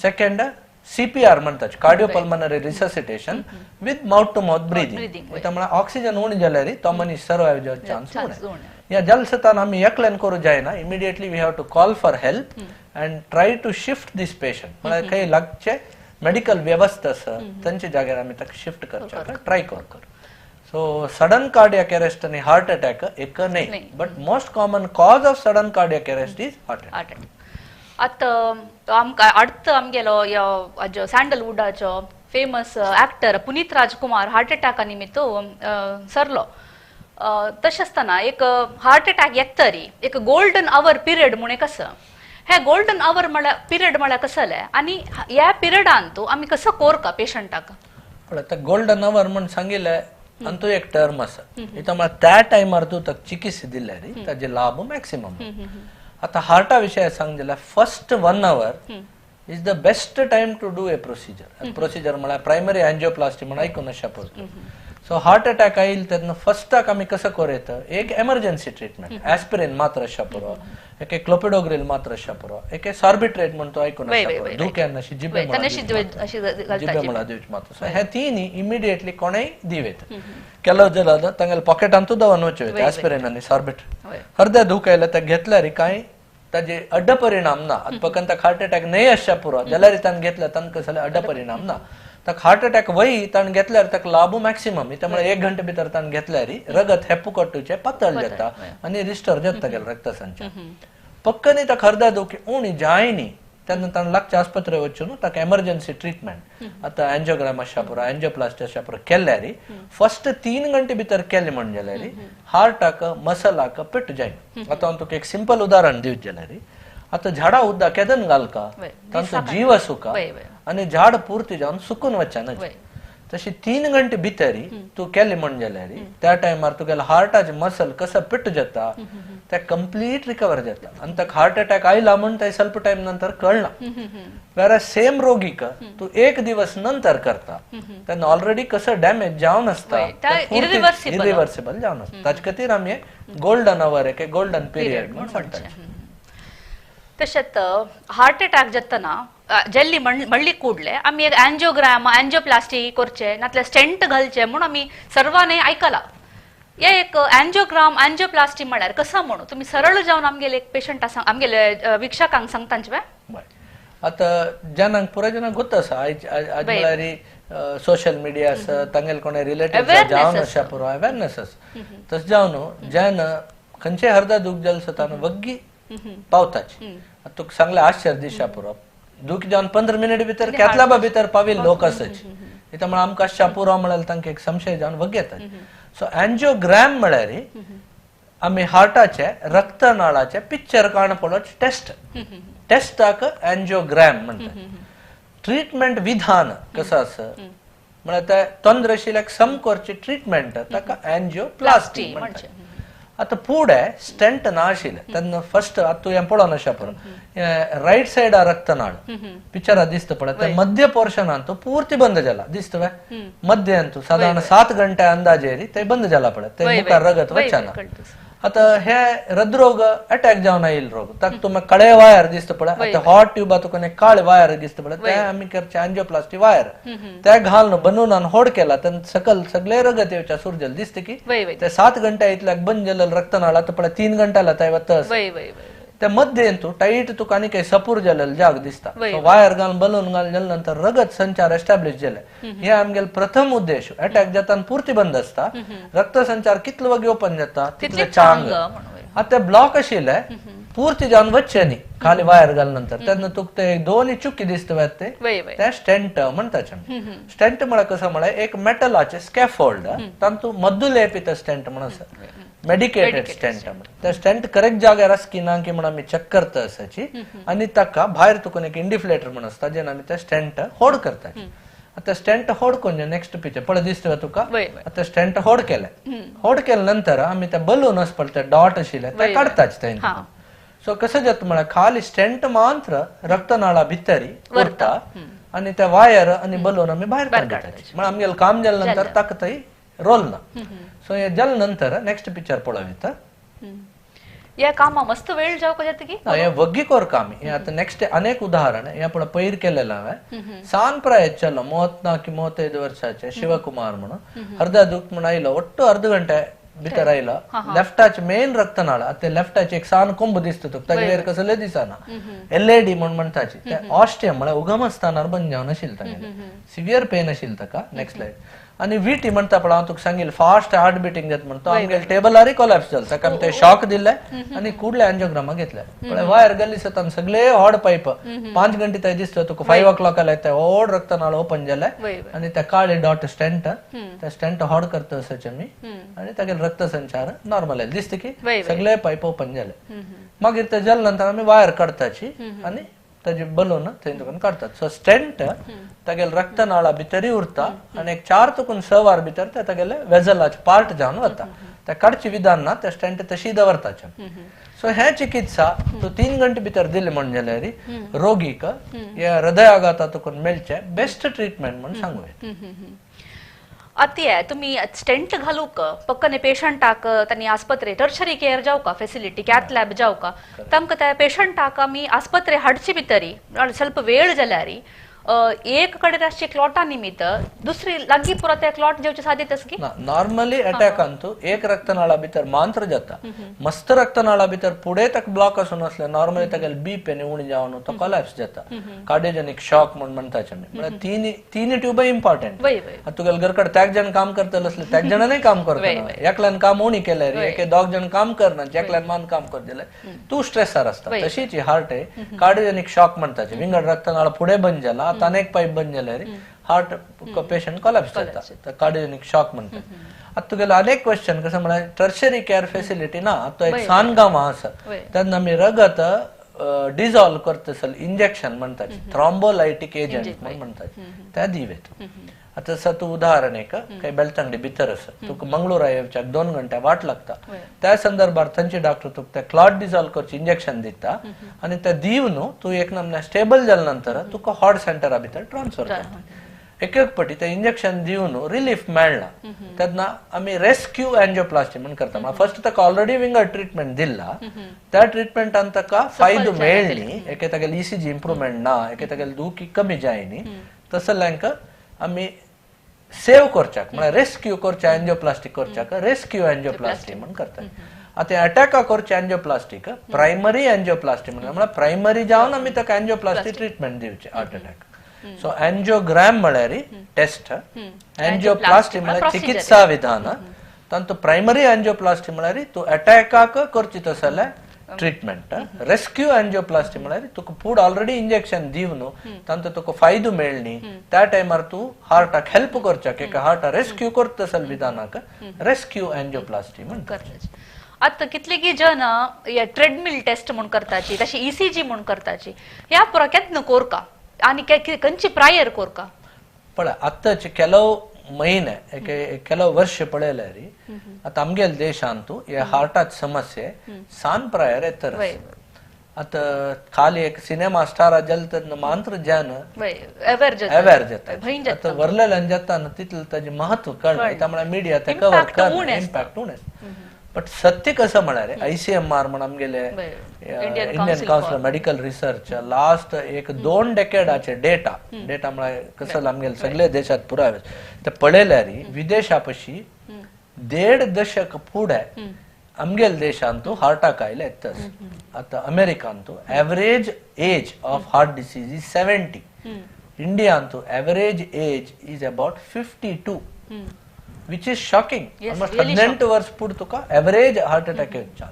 सेकंड सीपीआर म्हणतात cardiopulmonary resuscitation with mouth to mouth breathing. त्यामुळे ऑक्सिजन उणी जाल्यार तो मनीस सर्वाइव जावचो चान्स उणें. ह्या जलसतान आमी एकल्यान करूं जायना, immediately we have to call for help and try to shift this patient. म्हळ्यार खंय लागचे मेडिकल वेवस्था आसा तांच्या जाग्यार आमी ताका शिफ्ट करचे ट्राय कर. सो सडन कार्डियक अरेस्ट आनी हार्ट अटॅक एक न्हय, but most common cause of sudden cardiac arrest is heart attack. आतां आमकां अर्थ आमगेलो ह्यो सँडलवुडाचो famous actor Puneeth Rajkumar heart अटॅका निमित्त सरलो. तशें आसतना एक हार्ट अटॅक येतरी एक गोल्डन our period म्हूण एक आसा. हे गोल्डन our म्हळ्यार पिरियड म्हळ्यार कसलें आनी ह्या पिरियडान आमी कसो कोरका पेशंटाक? पळय आतां गोल्डन our म्हूण सांगिल्लें आनी तो एक टर्म आसा, इथं म्हळ्यार त्या टायमार तूं ताका चिकित्सा दिल्यार ताजे लाभ मॅक्सिमम. आतां हार्टा विशय सांग जाल्यार first 1 hour is the best time to do a procedure. Procedure म्हळ्यार प्रायमरी अँजिओप्लास्टी म्हण आयकून आसच्या पळय. सो हार्ट अटॅक आयल तेन्ना फर्स्टाक आमी कसो करूं येता, एक एमर्जन्सी ट्रिटमेंट ऍस्पिरिन मात्र आसच्या पुरो, एक क्लोपिडोग्रिल मात्र आसच्या पुरो, एक सॉर्बिट्रेट म्हण तो आयकून आसच्या पुरो, दुख्यान अशी जिबे मुळा दिवची मात्र. सो हे तीन इमिडिएटली कोणेय दिव येता. ಕೆಲವು जाल्यार तांगेले पॉकेटान सुद्दां वचूं येता ऍस्पिरिन आनी सॉर्बिट्रेट. अर्द्या दूख आयल्यार ताका घेतल्यार कांय ताजे अड्ड परिणाम ना. आतां फकत ताका हार्ट अटॅक न्हय आसच्या पुरो जाल्यार ताणें घेतल्यार तांकां कसले अड्ड परिणाम ना. ताका हार्ट अटॅक वय ताणें घेतल्यार ताका लाभ मॅक्सिमम. त्यामुळे 1 घंटे भितर ताणें घेतल्यार रगत हें फुकटूचें पातळ जाता आनी रिस्टोर जाता तागेलें रक्तसंचार. पक्कनी ताका अर्द्या दुखी उणी जाय न्ही तेन्ना ताणें लागच्या आस्पत्रे वचून ताका एमर्जन्सी ट्रिटमेंट आतां अँजिओग्राम आसच्या पुरो, अँजिओप्लास्टी आसच्या पुरो केल्यार फर्स्ट 3 घंटे भितर केले म्हण जाल्यार हार्टाक मसलाक पेट जायना. आतां हांव तुका एक सिंपल उदाहरण दिवचें जाल्यार आतां झाडां उदक केदन घालका तांचो जीव सुका आनी झाड पुर्ती जावन सुकून वचना. तशी 3 घंटे भितर तूं केले म्हण जाल्यार त्या टायमार तुगेल्या हार्टाचे मसल कसो पेट जाता ते कंप्लीट रिकवर जाता आनी ताका हार्ट अटॅक आयला म्हण ते स्वल्प टायम नंतर कळना. वेर सेम रोगीक तूं 1 दिवस नंतर करता तेन्ना ऑलरेडी कसो डॅमेज जावन आसता, इरिवर्सिबल जावन आसता. ताचे खातीर आमी गोल्डन our एक गोल्डन पिरियड म्हण सांगता. तशेंच हार्ट अटॅक जातना जल्ली म्हणली ಕೂಡಲೇ आमी एक अँजिओग्राम अँजिओप्लास्टी करचे नातल्यार स्टेंट घालचे म्हूण आमी सर्वांनी आयकला. हे एक अँजिओग्राम अँजिओप्लास्टी म्हळ्यार कसो म्हणून तुमी सरळ जावन आमगेले एक पेशंट आसा आमगेले वीक्षकांक सांगतांचे. आतां जनांक पुराय जनांक गोत आसा आयज म्हळ्यार सोशल मिडिया आसा, तांगेले कोणे रिलेटिव्ह जावन आसा पुरो अवेरनेस आसा. तशें जावन जेन्ना खंयचे अर्दा दूख जालें सतान वग्गी पावताची. तुका सांगलें आश्चर्य दिशा पुरो दूख जावन 15 मिनिट भितर केतलाबा भितर पाविल्ले लोक आसाची. त्यामुळे आमकां आसच्या पुरो म्हळ्यार तांकां एक संशय जावन वग्गी येता. सो अँजिओग्राम म्हळ्यार आमी हार्टाचे रक्तनाळाचे पिक्चर काण पळोवचे टेस्ट, टेस्टाक अँजिओग्राम म्हणटात. ट्रिटमेंट विधान कसो आसा म्हळ्यार ते तंद्रशिल्याक सम करची ट्रिटमेंट ताका अँजिओप्लास्टी म्हणटात. आतां फुडें स्टेंट ना आशिल्लें तेन्ना फर्स्ट आतां तूं हें पळोवन आसच्या पुरो रायट सायडा रक्तनाळ पिक्चरा दिसता पळय ते मध्य पोर्शनान तो पुर्ती बंद जाला दिसता वे मध्यांत सादारण 7 घंटे अंदाजे ते बंद जाला पळय ते मुखार रगत वचना. आता हे हृदरोग अटॅक जावन आयिल्लो रोग ताका तुमी काळे वायर दिसता पळय, आतां हॉट ट्यूबा तुका काळे वायर दिसता पळय, ते आमी करचे अँजियोप्लास्टी वायर ते घालून बनून होड केला तेन्ना सकल सगळे रगत येवच्या सुरू जालें दिसता की ते 7 घंटे इतल्याक बंद जालें रक्तनाळ आतां पळय 3 घंट्याला ते वता ते मध्येन तूं टायट तुका आनी काही सपूर जालें जाग दिसता वायर घालून बलून घालून जाले नंतर रगत संचार एस्टॅब्लिश जाले. हे आमगेले प्रथम उद्देश. अटॅक जाता पुरती बंद आसता, रक्तसंचार कितलो वगी ओपन जाता तितले चांग. आतां ब्लॉक आशिल्ले पुरती जावन वचचे न्ही खाली वायर घाल नंतर तेन्ना तुका ते दोनूय चुकी दिसता ते ते स्टेंट म्हणटाचे. स्टेंट म्हळ्यार कसं म्हळ्यार एक मेटलाचे स्कॅफोल्ड तातूंत मद्दुलेपित स्टेंट म्हणून आसा, मेडिकेटेड स्टेंट. त्या स्टेंट करेक्ट जाग्यार आसा की ना की म्हणून आमी चॅक करता आसाची आनी ताका भायर तुका एक इंडिफ्लेटर म्हणून आसता जेन्ना आमी ते स्टेंट होड करता. आतां स्टेंट होड करून नेक्स्ट पिक्चर पळय दिसता तुका, आतां स्टेंट होड केलें, होड केले नंतर आमी ते बलून आसा पळय ते डॉट आशिल्ले ते काडटाच ते. सो कसं जाता म्हळ्यार खाली स्टेंट मात्र रक्तनाळा भितरी उरता आनी ते वायर आनी बलून आमी भायर काडटात, म्हळ्यार आमगेलें काम जाले नंतर ताका थंय रोल ना. सो हे जाले नंतर नेक्स्ट पिक्चर पळोवया. या कामा मस्त वेळ जावका जाता की हे वग्गी कोर काम. हे आतां नेक्स्ट अनेक उदाहरण हे पळय पयर केलेलं हांवें. सान प्रायत चलो 34 35 वर्साचे शिवकुमार म्हणून अर्धा दुख म्हणून आयलो, ಒಟ್ಟು अर्ध घंटे भितर आयलो. लेफ्टाचे मेन रक्तनाळ आतां लेफ्टाचे एक सान कोंब दिसता तुका ताजे वयर कसले दिसना, एलएडी म्हण म्हणटाची ते ऑस्टियम म्हळ्यार उगमस्थानार बंद जावन आशिल्लें तागेलें, सिवियर पेन आशिल्लें ताका. Next slide. आनी व्हीटी म्हणटा पळय हांव तुका सांगिल्लें फास्ट हार्ट बिटींग जाता म्हण, तो आमगेले टेबलारय कोलॅप्स जालो, ताका आमी ते शॉक दिले आनी कुडले अँजियोग्रामा घेतले. पळय वायर गेल्ली सतान सगळे हॉड पायप 5 घंटे थंय दिसता तुका 5 o'clock आले ते व्हड रक्तनाळ ओपन जाले आनी ते काळे डॉट स्टेंट ते स्टेंट हॉड करता आसाचे आमी आनी तागेले रक्तसंचार नॉर्मल आयले दिसता की सगळे पायप ओपन जाले. मागीर ते जाले नंतर आमी वायर काडटाची आनी ताजे बलून थंय तुका काडटात. सो स्टेंट तागेले रक्तनाळा भितरय उरता आनी एक 4 to 6 वर भितर ते तागेले वेजलाचे पार्ट जावन वता, ते काडचे विधान ना, ते स्टेंट तशी दवरताचे. सो हे चिकित्सा तूं 3 घंटे भितर दिली म्हण जाल्यार रोगीक हे हृदयाघाता तुका मेळचे बेस्ट ट्रिटमेंट म्हण सांगू येता. आतां तुम्ही स्टेंट घालूक पक्कने पेशंटाक तांणी आस्पत्रे टर्शरी केअर जावका फेसिलिटी कॅथ लॅब जावका तांकां त्या पेशंटाक आमी आस्पत्रे हाडचे भितरी ಸ್ವಲ್ಪ वेळ जाल्यार एक कडेन आसचे क्लॉटा निमित्त दुसरी लागीं पुरो त्या क्लॉट जेवचे साध्यता की नॉर्मली अटॅक अंतू एक रक्तनाळा भितर मात्र जाता, मस्त रक्तनाळा भितर पुढे ताका ब्लॉक आसून असले नॉर्मली तागेले बीप आनी उणी जावन तो कोलॅप्स जाता, कार्डियोजेनिक शॉक म्हण म्हणटाचे आमी. म्हळ्यार तीन ट्यूब इम्पॉर्टंट. आतां तुगेले घर कडेन त्याग जण काम करतले असले त्याग जणांनी काम करता, एकल्यान काम उणी केल्यार एके दोग जण काम करना, एकल्यान मान काम करत जाल्यार तूं स्ट्रेसार आसता. तशीच हार्ट कार्डियोजेनिक शॉक म्हणटाचे, विंगड रक्तनाळ फुडें बंद जाला, अनेक पायप बंद जाल्यार हार्ट पेशंट कोलॅप्स जाता, कार्डियोजेनिक शॉक म्हणटात. आतां तुगेलो अनेक क्वेश्चन कसं म्हळ्यार टर्शरी केअर फेसिलिटी ना, तो एक सान गांव आसा तेन्ना आमी रगत डिजॉल्व करता असल इंजेक्शन म्हणटात, थ्रॉम्बोलायटीक एजंट म्हण म्हणटात ते दिवेत. आतां सर तूं उदाहरण एक काही बेलतंगडी भितर आसा तुका मंगळूरा येवच्याक 2 घंटे वाट लागता, त्या संदर्भार थंयचे डॉक्टर तुका ते क्लॉट डिजॉल्व करचे इंजेक्शन दिता आनी ते दिवन तूं एक नमन्या स्टेबल जाले नंतर तुका हॉट सेंटरा भितर ट्रान्सफर करता. एक एक पटी ते इंजेक्शन दिवन रिलीफ मेळना तेन्ना आमी रेस्क्यू अँजियोप्लास्टी म्हण करता. फर्स्ट ताका ऑलरेडी विंगड ट्रिटमेंट दिल्ला, त्या ट्रिटमेंटान ताका फायदो मेळनी, एके तागेले ईसीजी इम्प्रुवमेंट ना, एके तागेले दुखी कमी जायनी, तसल्यांक आमी सेव करच्याक म्हळ्यार रेस्क्यू करचे अँजियोप्लास्टी करच्याक रेस्क्यू अँजियोप्लास्टी म्हण करतात. आतां अटॅका करचे अँजियोप्लास्टीक प्रायमरी अँजियोप्लास्टी म्हळ्यार प्रायमरी जावन आमी ताका अँजियोप्लास्टी ट्रिटमेंट दिवचे हार्ट अटॅक. सो अँजियोग्राम म्हळ्यार टेस्ट, अँजियोप्लास्टी म्हळ्यार चिकित्सा विधान, तातूंत प्रायमरी अँजियोप्लास्टी म्हळ्यार तूं अटॅकाक करची तसले ट्रिटमेंट, रेस्क्यू अँजियोप्लास्टी म्हळ्यार तुका फूड ऑलरेडी इंजेक्शन दिवन तांतूत तुका फायदो मेळनी त्या टायमार तूं हार्टाक हेल्प करच्याक एका हार्टा रेस्क्यू करता तसले विधानाक रेस्क्यू अँजियोप्लास्टी म्हणटात. आतां कितलेगी जन ट्रेडमिल टेस्ट म्हूण करताची, तशी ईसीजी म्हूण करताची, ह्या पुरो केन्ना कोरका आनी खंयची प्रायर कोरका? पळय आतांचे ಕೆಲವು महिने ಕೆಲವು ವರ್ಷ पळयल्यार आतां आमगेले देशांतू हे हार्टाची समस्ये सान प्रायर येतर. आतां खाली एक सिनेमा स्टार जाले तेन्ना मात्र जन अवेर जाता, आतां व्हरलेल्यान जाता तितलें ताजें महत्व कळना, त्यामुळे मिडिया ते कवर करना, इम्पॅक्ट उणें. बट सत्य कसं म्हळ्यार ICMR म्हण आमगेले Indian Council of Medical Research last एक 2 डेकेडाचे डेटा डेटा म्हळ्यार कसं आमगेले सगळे देशात पुरावे ते पळयल्यार विदेशा पशी 1.5 दशक पुढे आमगेल देशांतू हार्टा कायले येतच. आता अमेरिकांतू average age of heart disease is 70, इंडियांतू average age is about 52, which is shocking. Almost 18 वर्ष पुढे तुका एव्हरेज हार्ट अटॅक येवचा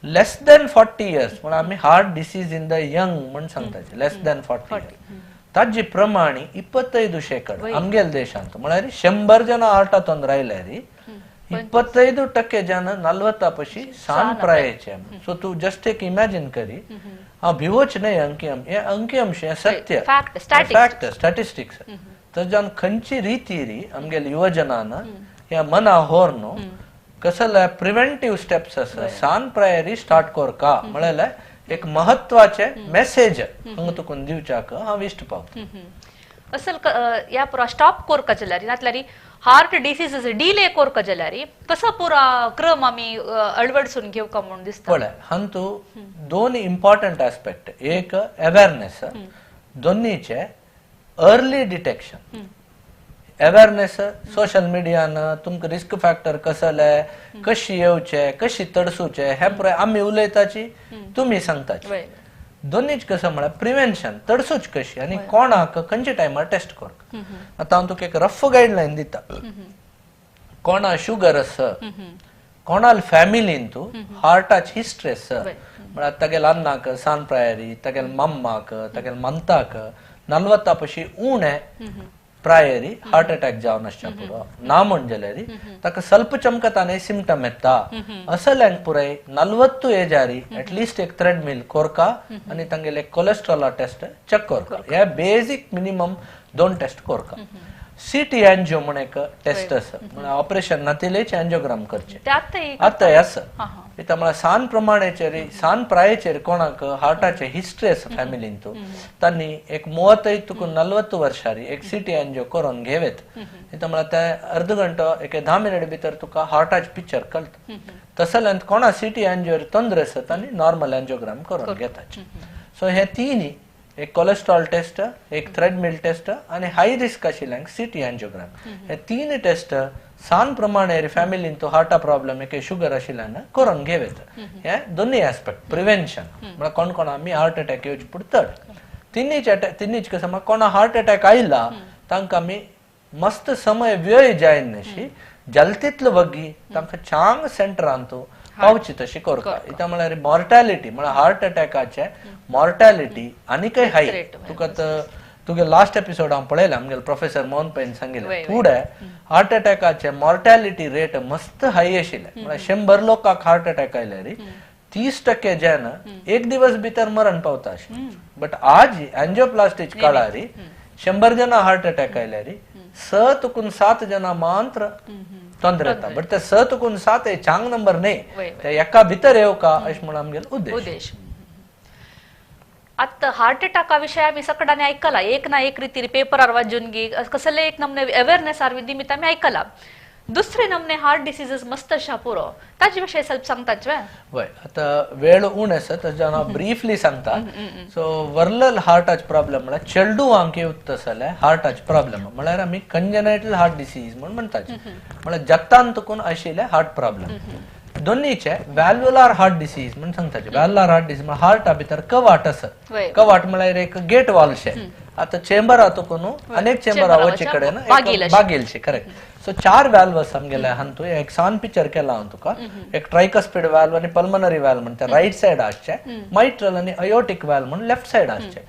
लेस दॅन 40 इयर्स. म्हण आमी heart disease in the young म्हण सांगताचे लेस दॅन 40 इयर्स. ताजे प्रमाणे 25% आमगेल देशांत म्हळ्यार 100 जण हार्टा ತೊಂದರೆ आयल्यार 25% जन 40 पशी सान प्रायेचे. सो तू जस्ट एक इमॅजिन करी, हांव भिवोच न्हय अंकी हे अंकी अंश हे सत्य फॅक्ट स्टॅटिस्टिक्स. तर खंयची रिती री आमगेले युवजनान ह्या मना होर न्हू कसले प्रिव्हेंटिव्ह स्टेप्स आसा सान प्रायरी स्टार्ट कोरका म्हळ्यार एक महत्वाचे मेसेज हांगा तुका दिवच्याक हांव इश्ट पावता. असल या पुरा स्टॉप कोरका जाल्यार नातल्यार हार्ट डिसीजेस डिले कोरका जाल्यार कसो पुरा क्रम आमी अळवडसून घेवका म्हूण दिसता. पळय हांतू 2 इम्पॉर्टंट आस्पेक्ट, एक अवेरनेस, दोन्हीचे अर्ली डिटेक्शन. अवेरनेस सोशल मिडियान तुमकां रिस्क फॅक्टर कसले कशी येवचे कशी तडसूचे हे पुराय आमी उलयताची तुमी सांगताची. दोन्हीच कसं म्हळ्यार प्रिव्हेन्शन तडसूच कशी आनी कोणाक खंयच्या टायमार टेस्ट करता. आतां हांव तुका एक रफ गायडलायन दिता. कोणा शुगर आसा, कोणाल फॅमिलीन तूं हार्टाची हिस्ट्री आसा म्हळ्यार तागेल अन्नाक सान प्रायरी तागेल मम्माक तागेल मंताक 40 पशी उणे प्रायरी हार्ट अटॅक जावन आसच्या पुरो ना म्हण जाल्यार ताका स्वल्प चमकताने सिमटम येता असल्यांक पुराय 40 एजारी एटलिस्ट एक थ्रेडमिल कोरका आनी तांगेले कोलेस्ट्रॉल टेस्ट चेक कोरका. हे बेजीक मिनिमम 2 टेस्ट कोरका. सीटी अँजियो म्हण एक टेस्ट आसा म्हळ्यार ऑपरेशन नातिलेच अँजियोग्राम करचे आतां आसा. इता म्हळ्यार सान प्रमाणाचेर सान प्रायेचेर कोणाक हार्टाचे हिस्ट्री आसा फॅमिलीन तूं तांणी एक 35 तुका 40 वर्सांनी एक सीटी अँजियो करून घेवेत. इता म्हळ्यार ते अर्द घंटो एक 10 मिनट भितर तुका हार्टाचे पिक्चर कळटा. तसल्यान कोणा सीटी अँजियोर तोंदरे आसा तांणी नॉर्मल अँजियोग्राम करून घेताचे. सो हे तिनी एक कोलेस्ट्रॉल टेस्ट, एक थ्रेडमिल टेस्ट आनी हाय रिस्क आशिल्ल्यांक सीटी अँजियोग्राम, हे 3 टेस्ट सान प्रमाणे फॅमिलीन तो हार्टा प्रॉब्लम एक शुगर आशिल्ल्यान करून घेवेत. हे दोन्ही आस्पेक्ट प्रिव्हेन्शन म्हळ्यार कोण कोण आमी हार्ट अटॅक येवचे पुढे चड तिन्हीच तिन्हीच कसं म्हळ्यार कोणा हार्ट अटॅक आयला तांकां आमी मस्त समय व्यय जायनाशी जलतीतलो वगी तांकां चांग सेंटरान तो पावची तशी करता. इता म्हळ्यार मॉर्टॅलिटी म्हळ्यार हार्ट अटॅकाचे मॉर्टॅलिटी आनीकय हाय. तुका तुगे लास्ट एपिसोड हांव पळयला आमगेले प्रोफेसर मोहन पैन सांगिल्लें फुडें हार्ट अटॅकाचे मॉर्टॅलिटी रेट मस्त हाय आशिल्ले म्हळ्यार 100 लोकांक हार्ट अटॅक आयल्यार 30% जन एक दिवस भितर मरण पावता अशें. बट आज अँजियोप्लास्टीच्या काळार 100 जण हार्ट अटॅक आयल्यार 6 तुकून 7 जण मात्र ತೊಂದರೆ येता. बट ते 6 तुकून 7 हे चांग नंबर न्हय, ते एका भितर येवका अशें म्हूण आमगेलो उद्देश. आतां हार्ट अटॅका विशय आमी सकडांनी आयकला एक ना एक रितीर पेपरार वाचून गी कसले एक नमने अवेरनेस आर निमित्त आमी आयकला. दुसरे नमने हार्ट डिसीजेस मस्त आसा पुरो ताजे विशय ಸ್ವಲ್ಪ सांगताच वय. आतां वेळ उण आसा तशें हांव ब्रीफली सांगता. सो वर्लल हार्टाचे प्रॉब्लम म्हळ्यार चेडवांक येवता जाल्यार हार्टाचे प्रॉब्लम म्हळ्यार आमी कंजनायटल हार्ट डिसीज म्हूण म्हणटाचे, म्हळ्यार जत्तान तुकून आशिल्ले हार्ट प्रॉब्लम. दोन्हीचे व्हॅल्व्युलर हार्ट डिसीज म्हूण सांगताचे. व्हॅल्व्युलर हार्ट डिसीज म्हळ्यार हार्टा भितर कवाट आसा, कवाट म्हळ्यार एक गेट वाल शे. आतां चेंबरा तुकून अनेक चेंबरा वचचे कडेन बागेलशे करेक्ट. सो 4 व्हॅल्व आसा आमगेले हातूंत. एक सान पिक्चर केला हांव तुका. एक ट्रायकस्पिड व्हॅल्व आनी पल्मनरी व्हॅल्व म्हणटा रायट सायड आसचे, मायट्रल आनी अयोटीक व्हॅल्व म्हूण लेफ्ट सायड आसचे.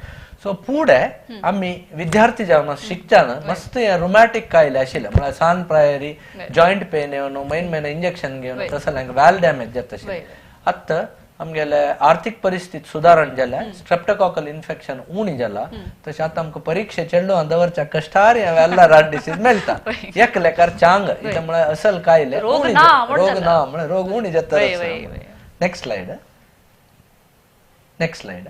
सो फुडें आमी विद्यार्थी जावन शिकतना मस्त हे रुमॅटीक कायले आशिल्ले म्हळ्यार सान प्रायरी जॉयंट पेन येवन म्हयन म्हयनो इंजेक्शन घेवन तसल्यांक व्हॅल्व डॅमेज जाता आशिल्लें. आतां आमगेले आर्थीक परिस्थिती सुदारण जाल्या, स्ट्रेप्टोकॉकल इन्फेक्शन उणी जाला, तशें आतां आमकां परिक्षे चेडवां दवरच्या कश्टार हे व्हॅल्व्युलर हार्ट डिसीज मेळटा. एकलेकार चांग इता म्हळ्यार असल कायले रोग ना म्हळ्यार रोग उणी जाता. Next slide, next slide.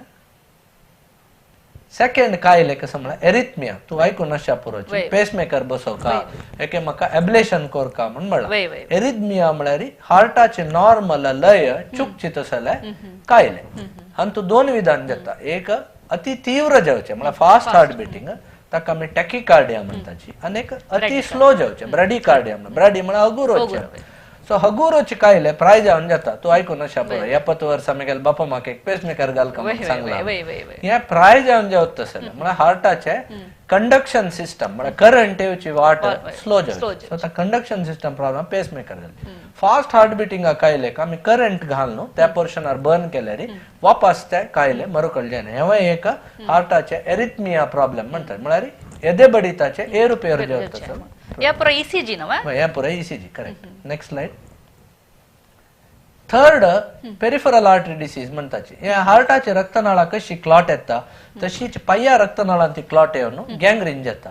Second कायले कसं म्हळ्यार एरिथमिया तूं आयकून आसच्या पुरोची पेसमेकर बसोवका एके म्हाका एब्लेशन करका म्हण म्हणला. एरिथमिया म्हळ्यार हार्टाचे नॉर्मल लय चुकची तसले कायले. आनी तूं दोन विधान जाता, एक अति तीव्र जावचे म्हळ्यार फास्ट हार्ट बिटींग ताका आमी टॅकिकार्डिया म्हणटाची आनी एक अति स्लो जावचे ब्रॅडिकार्डिया म्हणटा. ब्रॅडी म्हळ्यार हगुरोचे. सो हगुरोची कायले प्राय जावन जाता तूं आयकून अशा पळय 70 वर्सां म्हागेले बापा म्हाका एक पेसमेकर घालका म्हूण सांगला. हें प्राय जावन जावत तसलें म्हळ्यार हार्टाचे कंडक्शन सिस्टम म्हळ्यार करंट येवची वाट स्लो जावची. So conduction system problem pacemaker घालची. फास्ट हार्ट बिटिंगा कायलेक आमी करंट घालून त्या पोर्शनार बर्न केल्यार वापस ते कायले मरकळ जायना. हेंवूय एक हार्टाचे एरिथमिया प्रॉब्लम म्हणटात म्हळ्यार येदे बडिताचे एरुपेर जावत तसो. ह्या पुरो ईसीजी न्हू? ह्या पुरो ECG correct. Next slide. Third peripheral artery disease म्हणटाची. हे हार्टाचे रक्तनाळा कशी क्लॉट येता तशीच पाया रक्तनाळांत ती क्लॉट येवन गँग्रीन जाता.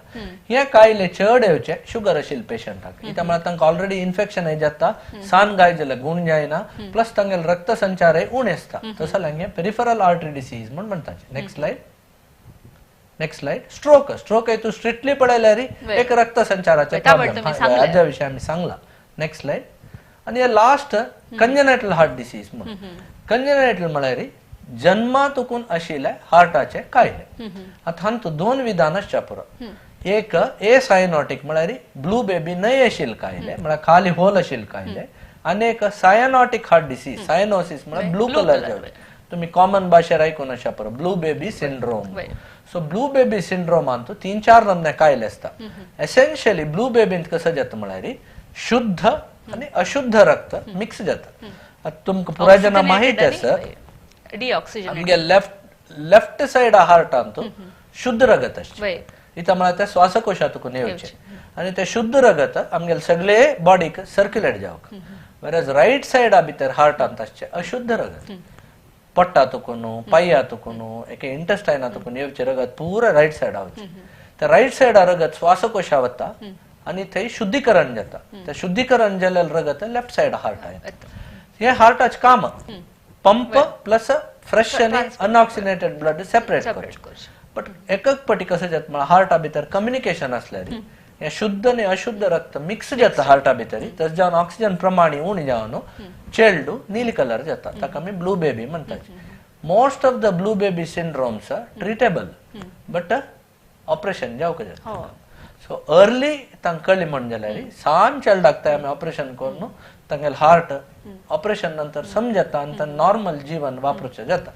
हे कायले चड येवचे शुगर आशिल्ले पेशंटाक. कित्याक म्हळ्यार तांकां ऑलरेडी इन्फेक्शन जाता, सान गाय जाल्यार गुण जायना, प्लस तांगेले रक्त संचारय उणें आसता. तसो हें पेरिफरल आर्टरी डिसीज म्हण म्हणटाचे. Next slide. Next slide. Stroke. Stroke तूं स्ट्रिक्टली पळयल्यार एक रक्त संचाराचे प्रॉब्लम हाज्या विशयी आमी सांगला. Next slide. आनी हे लास्ट कंजेनायटल हार्ट डिसीज म्हण. कंजेनायटल म्हळ्यार जन्मातून आशिल्ले हार्टाचे कायले. आतां हातूंत दोन विधान आसच्या पुरो. एक एसायनॉटीक म्हळ्यार ब्लू बेबी न्हय आशिल्ले कायले म्हळ्यार खाली होल आशिल्ले कायले आनी एक सायनॉटीक हार्ट डिसीज सायनोसिस म्हळ्यार ब्लू कलर जावचे. तुम्ही कॉमन भाशेर आयकून आसच्या पुरो blue baby syndrome. So blue baby सिंड्रोमांत 3-4 नमने कायले आसता. एसेन्शियली ब्लू बेबींत कसं जाता म्हळ्यार शुद्ध आनी अशुद्ध रक्त मिक्स जाता. आतां तुमकां पुराय जाणां माहिती आसा आमगे लेफ्ट सायड हार्टांत शुद्ध रगत आसचें. इत्याक म्हळ्यार तें श्वासकोशातून येवचें आनी तें शुद्ध रगत आमगेले सगळे बॉडीक सर्क्युलेट जावंक. वेरएज रायट सायडा भितर हार्टांत आसचें अशुद्ध रगत पोट्टा तुकून पाया तुकून एके इंटेस्टायना तुकून येवचें रगत पुरा रायट सायडा वचचें. ते रायट सायडा रगत श्वासकोशा वता आनी थंय शुद्धीकरण जाता. ते शुद्धीकरण जाल्लें रगत लेफ्ट सायड हार्टा येता. हें हार्टाचें काम पंप प्लस फ्रेश आनी अनऑक्सिनेटेड ब्लड सेपरेट करचें. बट एकक पटी कसं जाता म्हळ्यार हार्टा भितर कम्युनिकेशन आसल्यार हें शुद्ध आनी अशुद्ध रक्त मिक्स जाता हार्टा भितर. तशें जावन ऑक्सिजन प्रमाण उणें जावन चेडू नील कलर जाता ताका आमी ब्लू बेबी म्हणटात. Most of the blue baby syndromes treatable but operation जावंक जाता. सो अर्ली तांकां कळ्ळी म्हण जाल्यार सान चेडवाक ते आमी ऑपरेशन करून तांगेले हार्ट ऑपरेशन नंतर समजता आनी तांकां नॉर्मल जीवन वापरूचें जाता.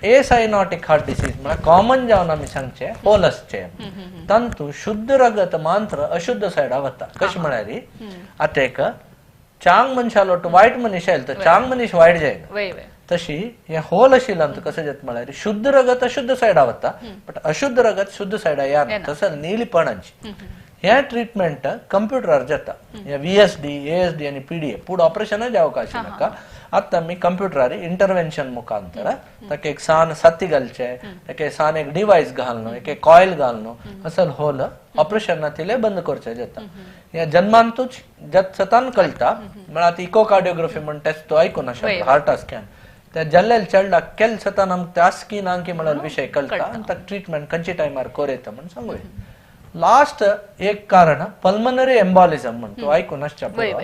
एसायनॉटीक हार्ट डिसीज म्हळ्यार कॉमन जावन आमी सांगचें होल आसचें तातूंत शुद्ध रगत मात्र अशुद्ध सायडा वता. कशें म्हळ्यार आतां एक चांग मनशालो वायट मनीस आयलो तर चांग मनीस वायट जायना. तशी हे होल आशिल्ल्यान कसं जाता म्हळ्यार शुद्ध रगत अशुद्ध सायडा वता बट अशुद्ध रगत शुद्ध सायडा येना. तसं नीळपणाची हे ट्रिटमेंट कंप्युटरार जाता. VSD ASD आनी PDA पूण ऑपरेशनय जावंक आशिल्लें. आतां आमी कंप्युटरार इंटरवेन्शन मुखांतर ताका एक सान साती घालचे, ताका सान एक डिवायस घालून एक कॉयल घालून असल होल ऑपरेशन नातिले बंद करचें जाता. हे जन्मांतूच जात सतान कळटा. म्हळ्यार आतां इकोकार्डियोग्राफी म्हण टेस्ट तो आयकून आशिल्लो हार्टा स्कॅन त्या जाल्ले चेडवाक केल्ले सतान आमकां ते आसकी ना की म्हळ्यार विशय कळटा आनी ताका ट्रिटमेंट खंयच्या टायमार करयता म्हण सांगूया. लास्ट एक कारण पल्मनरी एम्बॉलिझम म्हण तो आयकून आसच्या पुरो.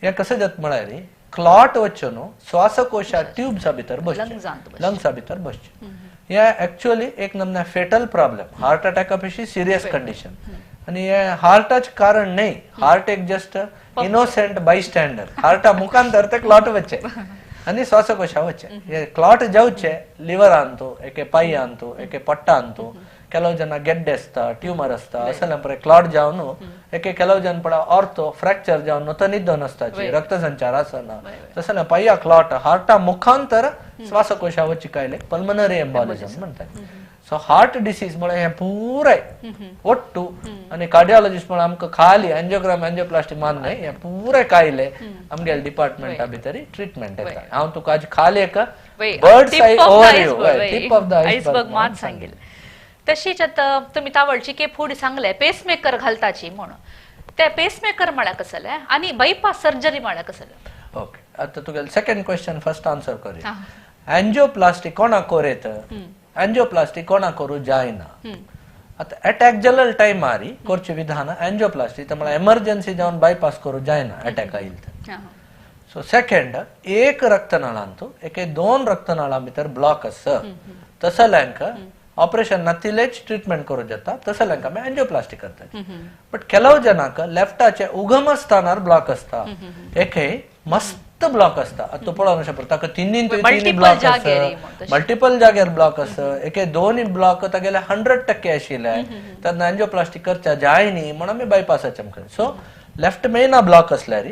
हें कसं जाता म्हळ्यार क्लॉट वचून श्वासकोशा ट्यूब्सा भितर बसचें, लंग्सा भितर बसचें. हें एक्चुअली एक नमूने फेटल प्रॉब्लम हार्ट अटॅका पेक्षा सिरियस कंडिशन आनी हें हार्टाचें कारण न्हय. हार्ट एक जस्ट इनोसंट बायस्टँडर. हार्टा मुखांतर ते क्लॉट वचचें आनी श्वासकोशा वचचें. हे क्लॉट जावचे लिवरांतू एके पायांतू एके पोट्टांतू ಕೆಲವು ಜನ ಗೆಡ್ಡೆ आसता ट्युमर आसता असले पळय क्लॉट जावन एके ಕೆಲವು जन पळय ऑर्थो फ्रॅक्चर जावन तनिद्दोन आसताची रक्तसंचार आसना. तसले पाया क्लॉट हार्टा मुखांतर श्वासकोशा वचची कायले पल्मनरी एम्बॉलिझम म्हणटात. सो हार्ट डिसीज म्हळ्यार हें पुराय ಒಟ್ಟು आनी कार्डियोलॉजिस्ट म्हळ्यार आमकां खाली एन्जियोग्राम एन्जियोप्लास्टी मान न्हय हें पुराय कायले आमगेले डिपार्टमेंटा भितर ट्रिटमेंट येता. हांव तुका आज खाली एक bird's eye overview tip of the iceberg मात सांगेल. तशीच आतां तुमी तावळची की फुडें सांगलें पेसमेकर घालताची म्हणून ते पेसमेकर म्हळ्यार कसलें आनी बायपास सर्जरी म्हळ्यार कसलें? ओके आतां तुगेलें सेकंड क्वेश्चन फर्स्ट आन्सर करूया. एन्जियोप्लास्टी कोणाक करयत? अँजिओप्लास्टी कोणा करू जायना. आतां अटॅक जाल्ले टायमार करचे विधान अँजिओप्लास्टी, म्हळ्यार एमर्जन्सी जावन बायपास करू जायना अटॅक आयिल्ले तर. सो सेकंड, एक रक्तनाळांतू एके दोन रक्तनाळां भितर ब्लॉक आसा तसल्यांक ऑपरेशन नातिलेच ट्रिटमेंट करू जाता, तसल्यांक आमी अँजिओप्लास्टी करतात. बट ಕೆಲವು जनाक लेफ्टाचे उगम स्थानार ब्लॉक आसता, एके मस्त ब्लॉक आसता. आतां तूं पळोवंक शकता ताका तिन्ही तिन्ही ब्लॉक आसा, मल्टिपल जाग्यार ब्लॉक आसा, एके दोन ब्लॉक तागेले 100% आशिल्ले, तेन्ना अँजिओप्लास्टी करच्या जाय न्ही म्हण आमी बायपासाचे आमकां. सो लेफ्ट मेना ब्लॉक आसल्यार,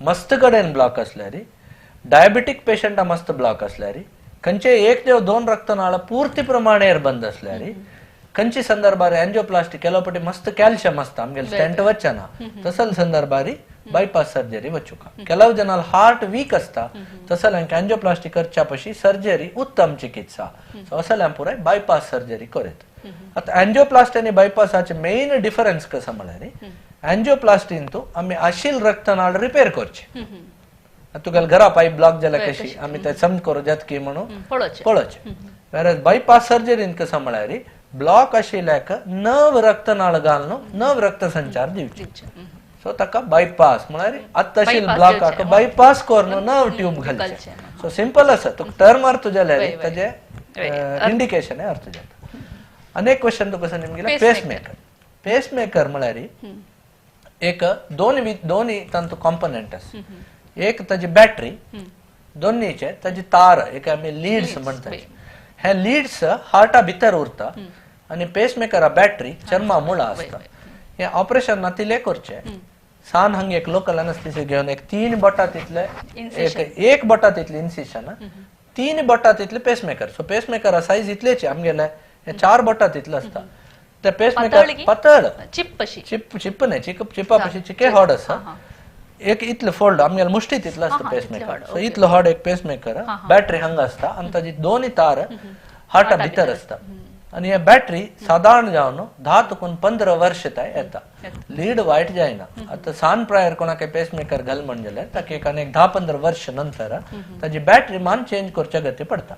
मस्त कडेन ब्लॉक आसल्यार, डायबेटीक पेशंटा मस्त ब्लॉक आसल्यार, खंयचे एक देव दोन रक्तनाळ पूर्ती प्रमाणेर बंद आसल्यार, खंयचे संदर्भार अँजिओप्लास्टी ಕೆಲವು पटी मस्त कॅल्शियम आसता आमगेले स्टेंट वचना, तसल संदर्भार बायपास सर्जरी वचूका. ಕೆಲವು जन हार्ट वीक आसता तसल्यांक अँजिओप्लास्टी करच्या पशी सर्जरी उत्तम चिकित्सा. सो असल्यान पुराय बायपास सर्जरी करत. आतां अँजिओप्लास्टी आनी बायपासाचे मेन डिफरन्स कसो म्हळ्यार, अँजिओप्लास्टीन तूं आमी आशिल रक्तनाळ रिपेर करचे. तुगेले घरा पायप ब्लॉक जाल्या कशी आमी ते सम करू जात की म्हणून पळोवचें. वेर बायपास सर्जरीन कसो म्हळ्यार ब्लॉक आशिल्ल्याक नव रक्तनाळ घालून नव रक्तसंचार दिवचे. सो ताका बायपास म्हळ्यार आतां ब्लॉकाक बायपास करून नव ट्यूब घालचे. सो सिंपल आसा, तुका टर्म अर्थ जाल्यार ताजे इंडिकेशन अर्थ जाता. आनी एक क्वेश्चन तुका कसो निमगेलें, पेसमेकर. पेसमेकर म्हळ्यार एक दोन दोन्ही तांचो कॉम्पोनंट आसा. एक ताजी बॅटरी, दोन्हीचे ताजी तार, एक आमी लीड्स म्हणतात. हे लीड्स हार्टा भितर उरता आनी पेसमेकरा बॅटरी चर्मा मुळा आसता. हे ऑपरेशन नातिले करचे. सान हांगा एक लोकल अनस्थेसिया घेवन एक 3 बोटां तितले, एक बोटां तितले इन्सिशन, 3 बोटां तितले पेसमेकर. सो पेसमेकरा सायज इतलेच आमगेले 4 बोटां तितले आसता. ते पेसमेकर पातळ चिप कशी, चिप चिप न्हय, चिपा पशी चिके हॉड आसा, एक इतले फोल्ड आमगेले मुष्टी तितलो आसता पेसमेकर. सो इतलो हॉड एक पेसमेकर, बॅटरी हांगा आसता आनी ताजी दोनूय तार हार्टा भितर आसता. आनी हे बॅटरी सादारण जावन 10 ते 15 वर्ष येता, लीड वायट जायना. आतां सान प्रायर कोणाक पेसमेकर घाल म्हण जाल्यार ताका एक आनी 10-15 वर्ष नंतर ताजी बॅटरी मान चेंज करच्या गती पडटा.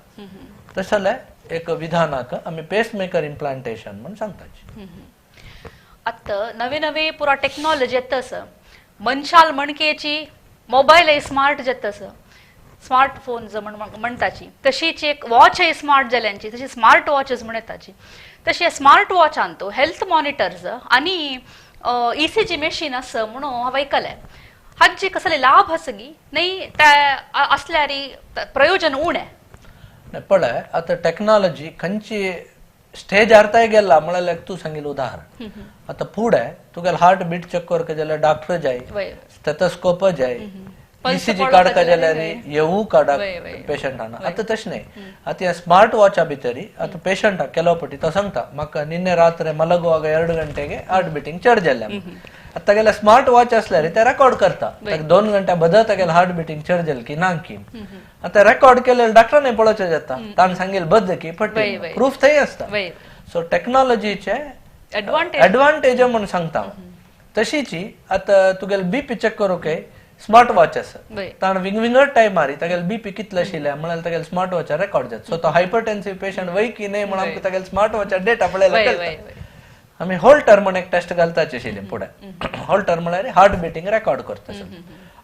तशें जाल्यार एक विधानाक आमी पेसमेकर इम्प्लांटेशन म्हण सांगता. आतां नवे नवे पुरा टेक्नॉलॉजी येता आसा, मनशाल मणकेची मोबायल स्मार्ट जाता आसा, स्मार्टफोन म्हणटाची, तशीच एक वॉच स्मार्ट जाल्यांची, तशी स्मार्ट वॉचेस म्हण येताची. तशी स्मार्ट वॉचान तो हेल्थ मॉनिटर्स आनी ECG machine आसा म्हणून हांव आयकलें. हाजे कसले लाभ आसा गी न्ही, त्या असल्यार प्रयोजन उणें. पळय आतां टॅक्नॉलॉजी खंयची स्टेज आरताय गेला म्हळ्यार तूं सांगिल्लें उदाहरण. आतां फुडें तुगेले हार्ट बीट चॅक करपाक जाल्यार डॉक्टर जाय, स्टेथोस्कोप जाय, ECG काडका जाल्यार येवू काडा पेशंटान. आतां तशें न्हय, आतां ह्या स्मार्ट वॉचा भितर आतां पेशंटाक ಕೆಲವು ಪटी तो सांगता म्हाका निन्ने रात्रे मलगुವಾಗ 2 ಗಂಟೆಗೆ हार्ट बीटिंग चड जाल्लें. आतां तागेले स्मार्ट वॉच आसल्यार ते रेकॉर्ड करता, 2 गंटे बदल तागेले हार्ट बीटिंग चड जालें की ना की. आतां रेकॉर्ड केलें डॉक्टरान पळोवचें जाता, ताणें सांगिल्लें बद्द की पटी, प्रूफ थंय आसता. सो टॅक्नॉलॉजीचे एडवांटेज म्हूण सांगता हांव. तशीच आतां तुगेले बीपी चॅक करूंक स्मार्ट वॉच आसा, ताणें विंगविंगड टायमार तागेले बीपी कितले आशिल्ले म्हळ्यार तागेले स्मार्ट वॉचार रेकॉर्ड जाता. सो तो हायपरटेन्सिव पेशंट वय की न्हय म्हण आमकां तागेले स्मार्ट वॉचार डेटा पळयल्यार कळटा. आमी होल्टर म्हण एक टेस्ट घालताचे आशिल्ले फुडें, होल्टर म्हळ्यार हार्ट बिटींग रेकॉर्ड करता.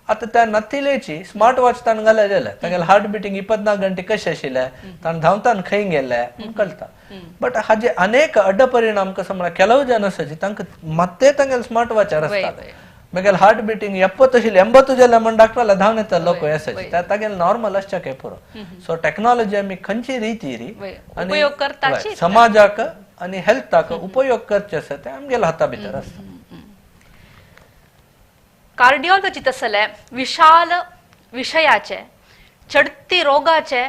आतां त्या नथिलेची स्मार्ट वॉच ताणें घालें जाल्यार तागेले हार्ट बिटींग 24 गंटे कशें आशिल्लें, ताणें धांवतान खंय गेलें म्हूण कळटा. बट हाजे अनेक अड्ड परिणाम कसो म्हळ्यार ಕೆಲವು जन आसा तांकां मात्ते तांगेले स्मार्ट वॉचार आसता, मागीर हार्ट बिटींग 70 आशिल्लें 80 जाल्यार म्हण डॉक्टराला धांवन येता लोक आसाचे, तागेले नॉर्मल आसच्या काय पुरो. सो टॅक्नॉलॉजी आमी खंयची रिती आनी समाजाक आनी हेल्थाक उपयोग करचे आसा ते आमगेल्या हाता भितर आसता. कार्डिओलॉजी तसले विशाल विशयाचे चडती रोगाचे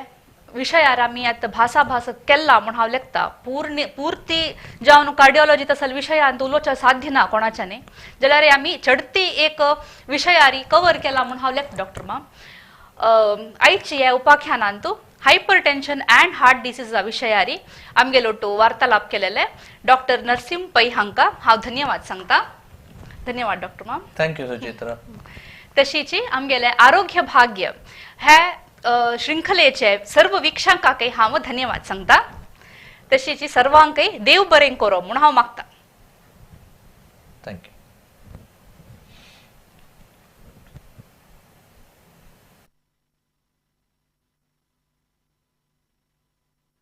विशयार आमी आतां भासाभास केला म्हूण हांव लेखता. पूर्ती जावन कार्डिओलॉजी तसल विशयांत उलोवचें साध्य ना कोणाच्यानी, जाल्यार आमी चडती एक विशयारी कवर केला म्हूण हांव लेखता. डॉक्टर माम, आयची ह्या उपाख्यानांत हायपर टेन्शन अँड हार्ट डिसीजा विशयारी आमगेलो टू वार्तालाप केलेले डॉक्टर नरसिंह पै हांकां हांव धन्यवाद सांगता. धन्यवाद डॉक्टर माम. Thank you Suchitra. तशीची आमगेले आरोग्य भाग्य हे शृंखलेचे सर्व वीक्षकांकय हांव धन्यवाद सांगता. तशीच सर्वांकय देव बरें करो म्हूण हांव मागता. Thank you.